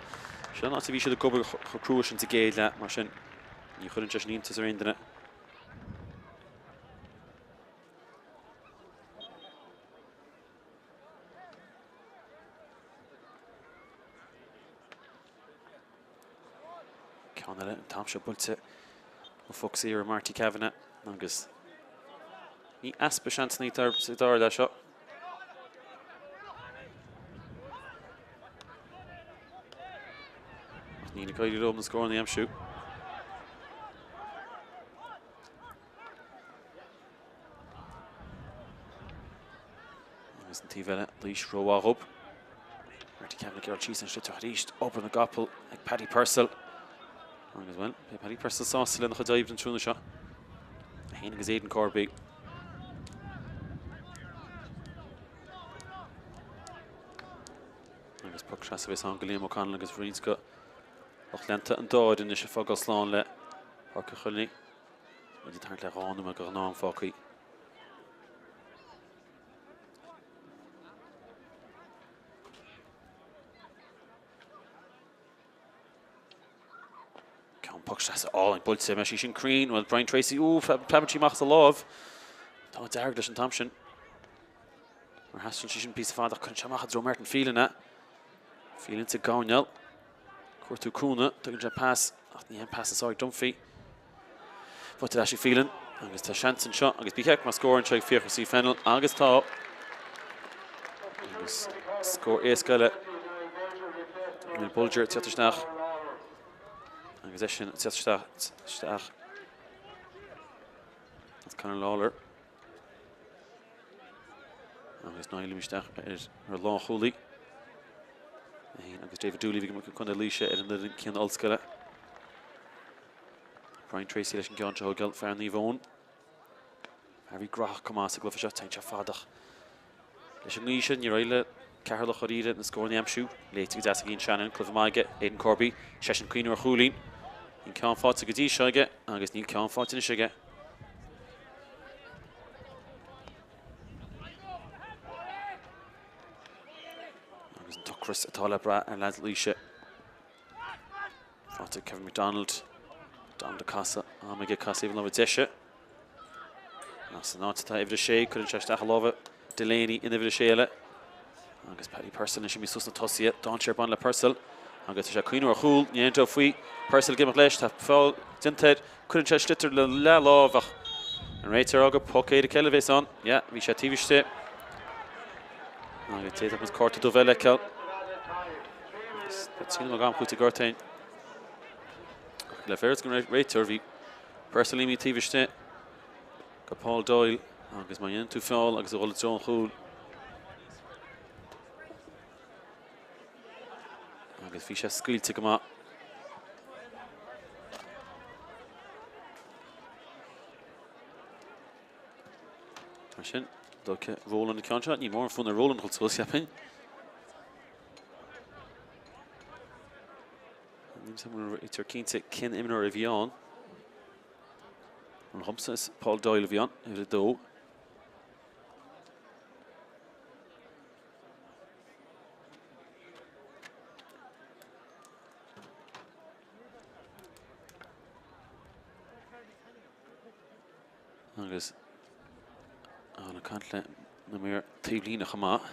sin an áit a bhí siad ag obair chomh crua sin sa gcéad leath, mar sin ní chuireann sé sin iontas ar aon duine. Ceann eile an t-am seo buailte ó phoc saor Marty Kavanagh agus ní easpa seansanna atá sa dara leath seo. Ach níl ag éirí leo na scóranna a aimsiú. Agus an taobh eile, Laois rómhaith dhób. Marty Kavanagh ag iarraidh síos an sliotar arís, obair na gcapall ag Paddy Purcell. Agus bhuel, beidh Paddy Purcell sásta lena chuid oibre an tráthnóna seo. É féin agus Aidan Corby. Agus poc seasamh a bheas ann go Liam O'Connell agus roinnt go lucht leanta an Dáir anois ag fágáil slán le Páirc an Chonaill. Muid ag tarraingt le 2 nóiméad go ghnáth-am fágtha. Ceann poc seasamh álainn buailte, mbeidh sí sin cruinn, bhuel Brian Tracy, ú, preabann sí amach as a láimh. Tá dearg leis an t-am sin. Mar thaistil sí sin píosa fada ach cuireann sé amach i dtreo Martin Phelan é. Phelan sa gcoirnéal. Cuartú cúnamh, tugann sé pas ach ní hé an pas is fearr ag Dunphy. Faighte ar ais ag Phelan agus tá seans anseo agus bí check má scórann sé ag Fiachra C Fennell agus tá agus scór éasca eile. Neil Bolger ag teacht isteach agus eisean ag teacht isteach isteach That's Conor Lawler. Agus Niall isteach ar ar lánchúlaí. Agus David Dooley bhí Contae Laoise ar an bhfoireann céanna ollscoile. Brian Tracy leis an gceann seo a thógáil, fear Naomh Eoin. Fear a bhí gnóthach chomh maith sa gcluiche seo, téann sé fada ach leis an ngaoth sin níor éirigh le Ceatharlach dáiríre na scóranna a aimsiú. Léite go deas ag Ian Shannon, cluiche maith aige, Aidan Corby, seisean ag cuimhniú ar chúilín. Níl ceann faighte go dtí seo aige agus níl ceann faighte anois aige. Agus an t-ocras atá le brath ar leaids Laoise. Faighte ag Kevin McDonald. McDonald ag casadh, am aige casadh taobh na láimhe deise. Ach san áit atá uimhir a sé, cuireann sé isteach a lámha Delaney in uimhir a sé eile. Agus Paddy Purcell anois imithe suas na tosaithe, dainséar ag baint le Purcell. Agus tá sé ag cuimhniú ar chúl, ní aontóidh faoi. Purcell ag imeacht leis, tá feall déanta air. Cuireann sé sliotar le leathlámh ach an réiteoir ag rá gur poc éirice eile a bhéas ann. Yeah, bhí sé taobh istigh. Agus d'fhéadfadh muid cárta dubh eile a fheiceáil. Tá tine agam chuit i gcortain. Ach le féar an réiteoir bhí Purcell imithe taobh istigh go Paul Doyle agus má dhéanann tú feall agus a dhul i dtreo an chúil agus bhí sé scaoilte go maith. Mar sin, dócha Roland an ceann seo, ní mór an fonn ar Roland dhul suas, cheapfainn. Níl an réiteoir cinnte cén imreoir a bhí ann. An dhomsa is Paul Doyle a bhí ann, uimhir 2. Agus an caint le na maoir taobhlíne chomh maith.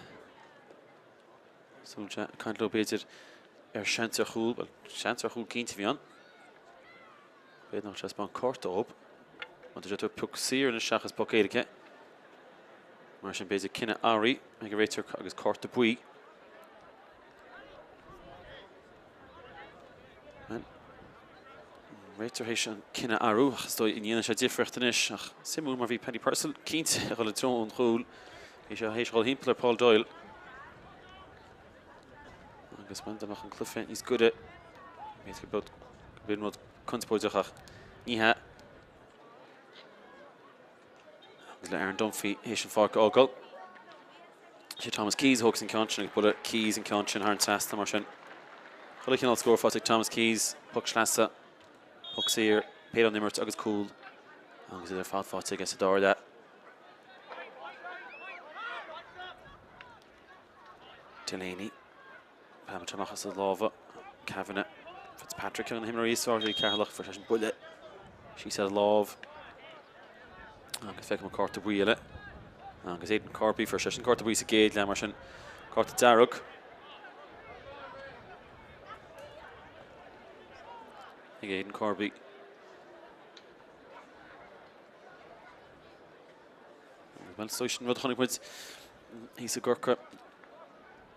Súil sé ag caint leo b'fhéidir ar seans ar chúl, bhuel seans ar chúl cinnte a bhí ann. B'fhéidir nach sé spáin cárta dóibh. Má tá sé tabhairt pioc saor anois seachas poc éirice. Mar sin b'fhéidir cinneadh athraithe ag an réiteoir agus cárta buí. An réiteoir théis an cinneadh a athrú ach is dóigh an ndéanann sé difríocht anois ach suimiúil mar bhí Paddy Purcell cinnte a dhul i dtreo an chúil. Bhí sé théis dhul thimpeall ar Paul Doyle. Agus bhuel dá mbeadh an cluiche níos gaire b'fhéidir go b'in rud conspóideach ach ní hea. Agus le Aaron Dunphy théis an pháirc a fhágáil. Sé Thomas Keyes a thógas an ceann sin agus buailfidh Keyes an ceann sin thar an trasnán mar sin. Chuile chineál scór faighte ag Thomas Keyes, poc sleasa, poc saor, péire ón imirt agus cúl agus iad ar fad faighte aige sa dara leath. Delaney. Preabann sé amach as a lámha. Kavanagh. Fitzpatrick ceann de na himreoirí is fearr ag Ceatharlach. Fuair seisean buille síos ar a lámh. Agus feicim an cárta buí eile. Agus Aidan Corby, fuair seisean cárta buí sa gcéad leath mar sin. Cárta dearg. Ag Aidan Corby. Bhuel, so sin rud a chonaic muid thíos i gCorcaigh.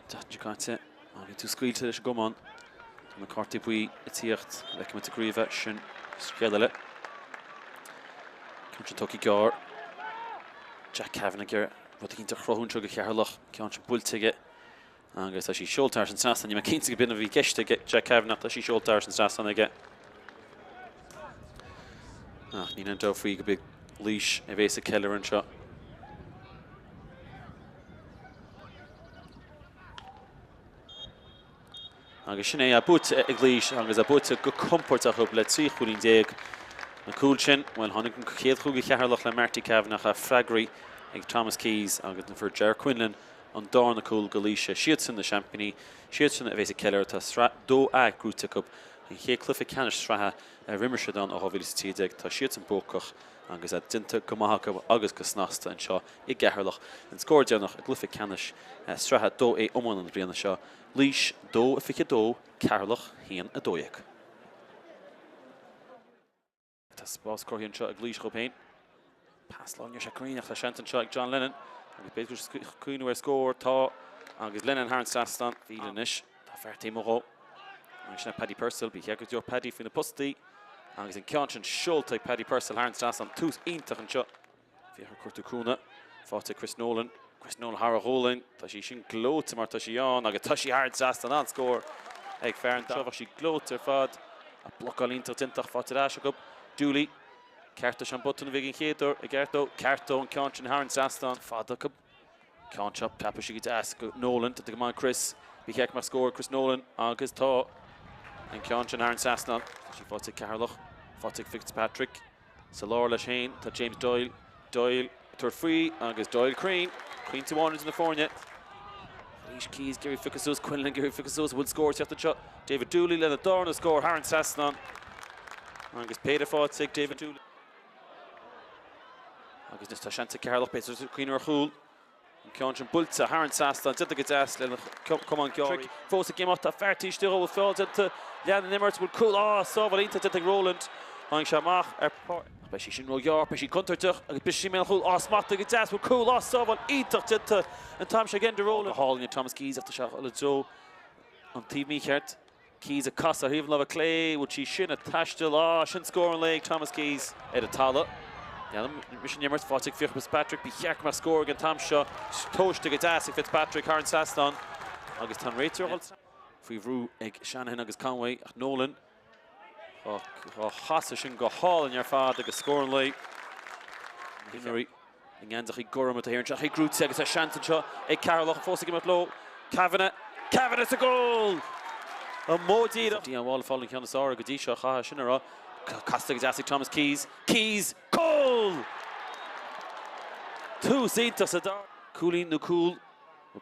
Seachtain seo caite, má bhíonn tú scaoilte leis an gcamán, tá na cártaí buí ag tíocht. Feicfidh muid sa gcraobh é sin scéal eile. Ceann sin tugtha gearr. Jack Kavanagh ag iarraidh rud eicínt a chruthú anseo do Cheatharlach. Ceann sin buailte aige agus tá sí seolta thar an trasnán. Níl mé cinnte go b'in a bhí i gceist ag Jack Kavanagh ach tá sí seolta thar an trasnán aige. Ach níl aon dabht faoi go b'é Laois a bhéas ag ceiliúradh anseo. Agus sin é, buaite ag Laois agus é buaite go compordach acu le 13 chúilín. Na cúil sin, bhuel, tháinig an chéad chúl do Cheatharlach le Marty Kavanagh ach freagraí ag Thomas Keyes agus fuair Ger Quinlan an darna cúl do Laois. Siadsan na seaimpíní, siadsan a bhéas ag ceiliúradh. Tá sraith 2A gnóite acu, an chéad cluiche ceannais sraithe ar imir siad ann ó 2013. Tá siadsan buacach agus é déanta go maith acu agus go snasta anseo i gCeatharlach. An scór deireanach i gcluiche ceannais sraithe 2A iomána na bliana seo, Laois 2, 22, Ceatharlach 1, 12. Tá spás cruthaithe anseo ag Laois dhóibh féin. Pas láir, níl sé cruinn ach tá seans anseo ag John Lennon agus b'fhéidir go bhfuil sé ag cuimhniú ar scór. Tá agus Lennon thar an trasnán. Bhí anois. Tá fear taobh amuigh dhó. Agus sin é Paddy Purcell. Ba cheart go dtabharfadh Paddy faoi na postaí agus an ceann sin seolta ag Paddy Purcell thar an trasnán. Tús iontach anseo. Féach ar cuartú cúnamh faighte ag Chris Nolan. Chris Nolan thar a ghualainn. Tá sí sin gleoite mar tá sí ann agus tá sí thar an trasnán. An-scór ag fear an Bheadh sí gleoite ar fad. Ach blocáil iontach déanta ach faighte ar ais acu. Dooley. Ceartaigh sé an botún a bhí ag an chéad uair. I gceart dó. Ceart dó an ceann sin thar an trasnán. Fada acu. Ceann seo preabadh sí go deas go Nolan. Tá go maith Chris. Ba cheart go mbeadh scór ag Chris Nolan agus tá an ceann sin thar an trasnán. Tá sí faighte ag Ceatharlach. Faighte ag Fitzpatrick. Sa lár leis féin tá James Doyle. Doyle ag tabhairt faoi agus Doyle cruinn. Pointe amháin idir na foirne. Arís Keyes ag iarraidh piocadh suas, Quinlan ag iarraidh piocadh suas. An bhfuil scór ag teacht anseo? David Dooley lena darna scór thar an trasnán. Agus péire faighte ag David Dooley. Agus anois tá seans ag Ceatharlach, b'fhéidir, cuimhneamh ar chúl. An ceann sin buailte thar an trasnán, déanta go deas lena chamán gearr. Fós ag imeacht, tá fear taobh istigh dhó, bhfuil feall déanta, lean an imirt, bhfuil cúl, á, sábháil iontach déanta ag Rowland. Tháinig sé amach ar páirc. Ach beidh sí sin róghearr, beidh sí contúirteach agus briseann sí i mbéal an chúil, á, smachtaithe go deas, bhfuil cúl, á, sábháil iontach déanta an t-am seo again do Rowland. Go hálainn ag Thomas Keyes ach tá sé ag dul i dtreo an taobh mícheart. Keyes ag casadh ar thaobh na láimhe clé, bhfuil sí sin ag taisteal? Á, sin scór an lae ag Thomas Keyes ar an talamh. Leanann mise an imirt, faighte ag Fiachra Fitzpatrick, ba cheart go mbeadh scór ag an t-am seo, tomhaiste go deas ag Fitzpatrick thar an trasnán agus tá an réiteoir ag dul faoi bhrú ag Shanahan agus Conway ach Nolan á chasadh sin go hálainn ar fad agus scór an lae. Imreoirí i ngeansachaí gorm atá thiar anseo, ach gnóite agus tá seans anseo ag Ceatharlach fós ag imeacht leo. Kavanagh, Kavanagh sa gcúl! An modh díreach. Dion Wall ag fáil an ceann is fearr go dtí seo, chaithfeá sin a rá. Casta go deas ag Thomas Keyes. Keyes, cúl! Tús iontach sa dara. Cúilín nó cúl?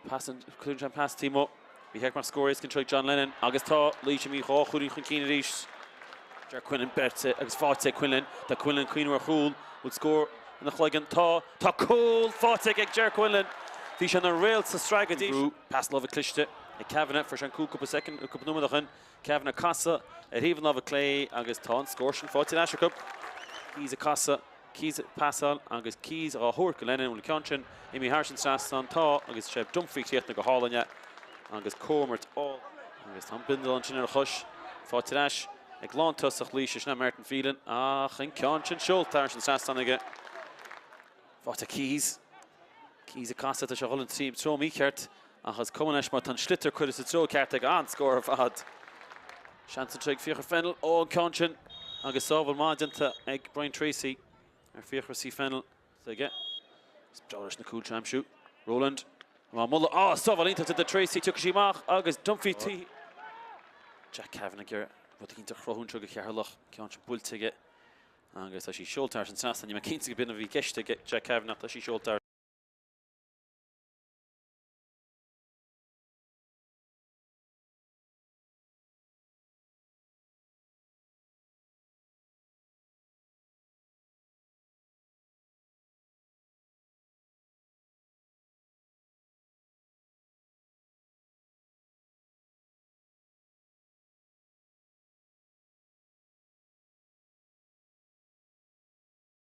Cuireann sé an pas taobh amuigh. Ba cheart go mbeadh scór éasca anseo ag John Lennon agus tá Laois imithe dhá chúilín chun cinn arís. Ger Quinlan beirte agus faighte ag Quinlan. Tá Quinlan ag cuimhneamh ar chúl. Bhfuil scór ina chloigeann? Tá. Tá cúl faighte ag Ger Quinlan. Bhí sé ina réalt sa tsraith go dtí seo. Pas láimhe cliste ag Kavanagh. Fuair sé an cúl cúpla soicind, cúpla nóiméad ó shin. Kavanagh ag casadh ar thaobh na láimhe clé agus tá an scór sin faighte ar ais acu. Keyes ag casadh. Keyes ag pasáil agus Keyes á thabhairt go Lennon. Bhfuil an ceann sin imithe thar an trasnán? Tá agus sé Dunphy a chríochnaigh go hálainn é agus comhimirt álainn. Agus tá an bindealán sin ar a chois. Faighte ar ais ag lántosach Laoise, sin é Martin Phelan ach an ceann sin seolta thar an trasnán aige. Faighte ag Keyes. Keyes ag casadh, tá sé ag dul an treo mícheart ach is cuma leis mar tá an sliotar curtha sa treo ceart aige. An-scór ar fad. Seans anseo ag Fiachra Fennell. Ó, an ceann sin agus sábháil maith déanta ag Brian Treacy ar Fiachra C. Fennell. Aige. Is breá leis na cúil seo a aimsiú. Rowland. Á moladh. Á, sábháil iontach déanta Treacy. Tiocfaidh sí amach agus Dunphy T. Jack Kavanagh ag iarraidh rud eicínt a chruthú anseo do Cheatharlach. Ceann sin buailte aige. Agus tá sí seolta thar an trasnán. Níl mé cinnte go b'in a bhí i gceist ag Jack Kavanagh. Tá sí seolta thar.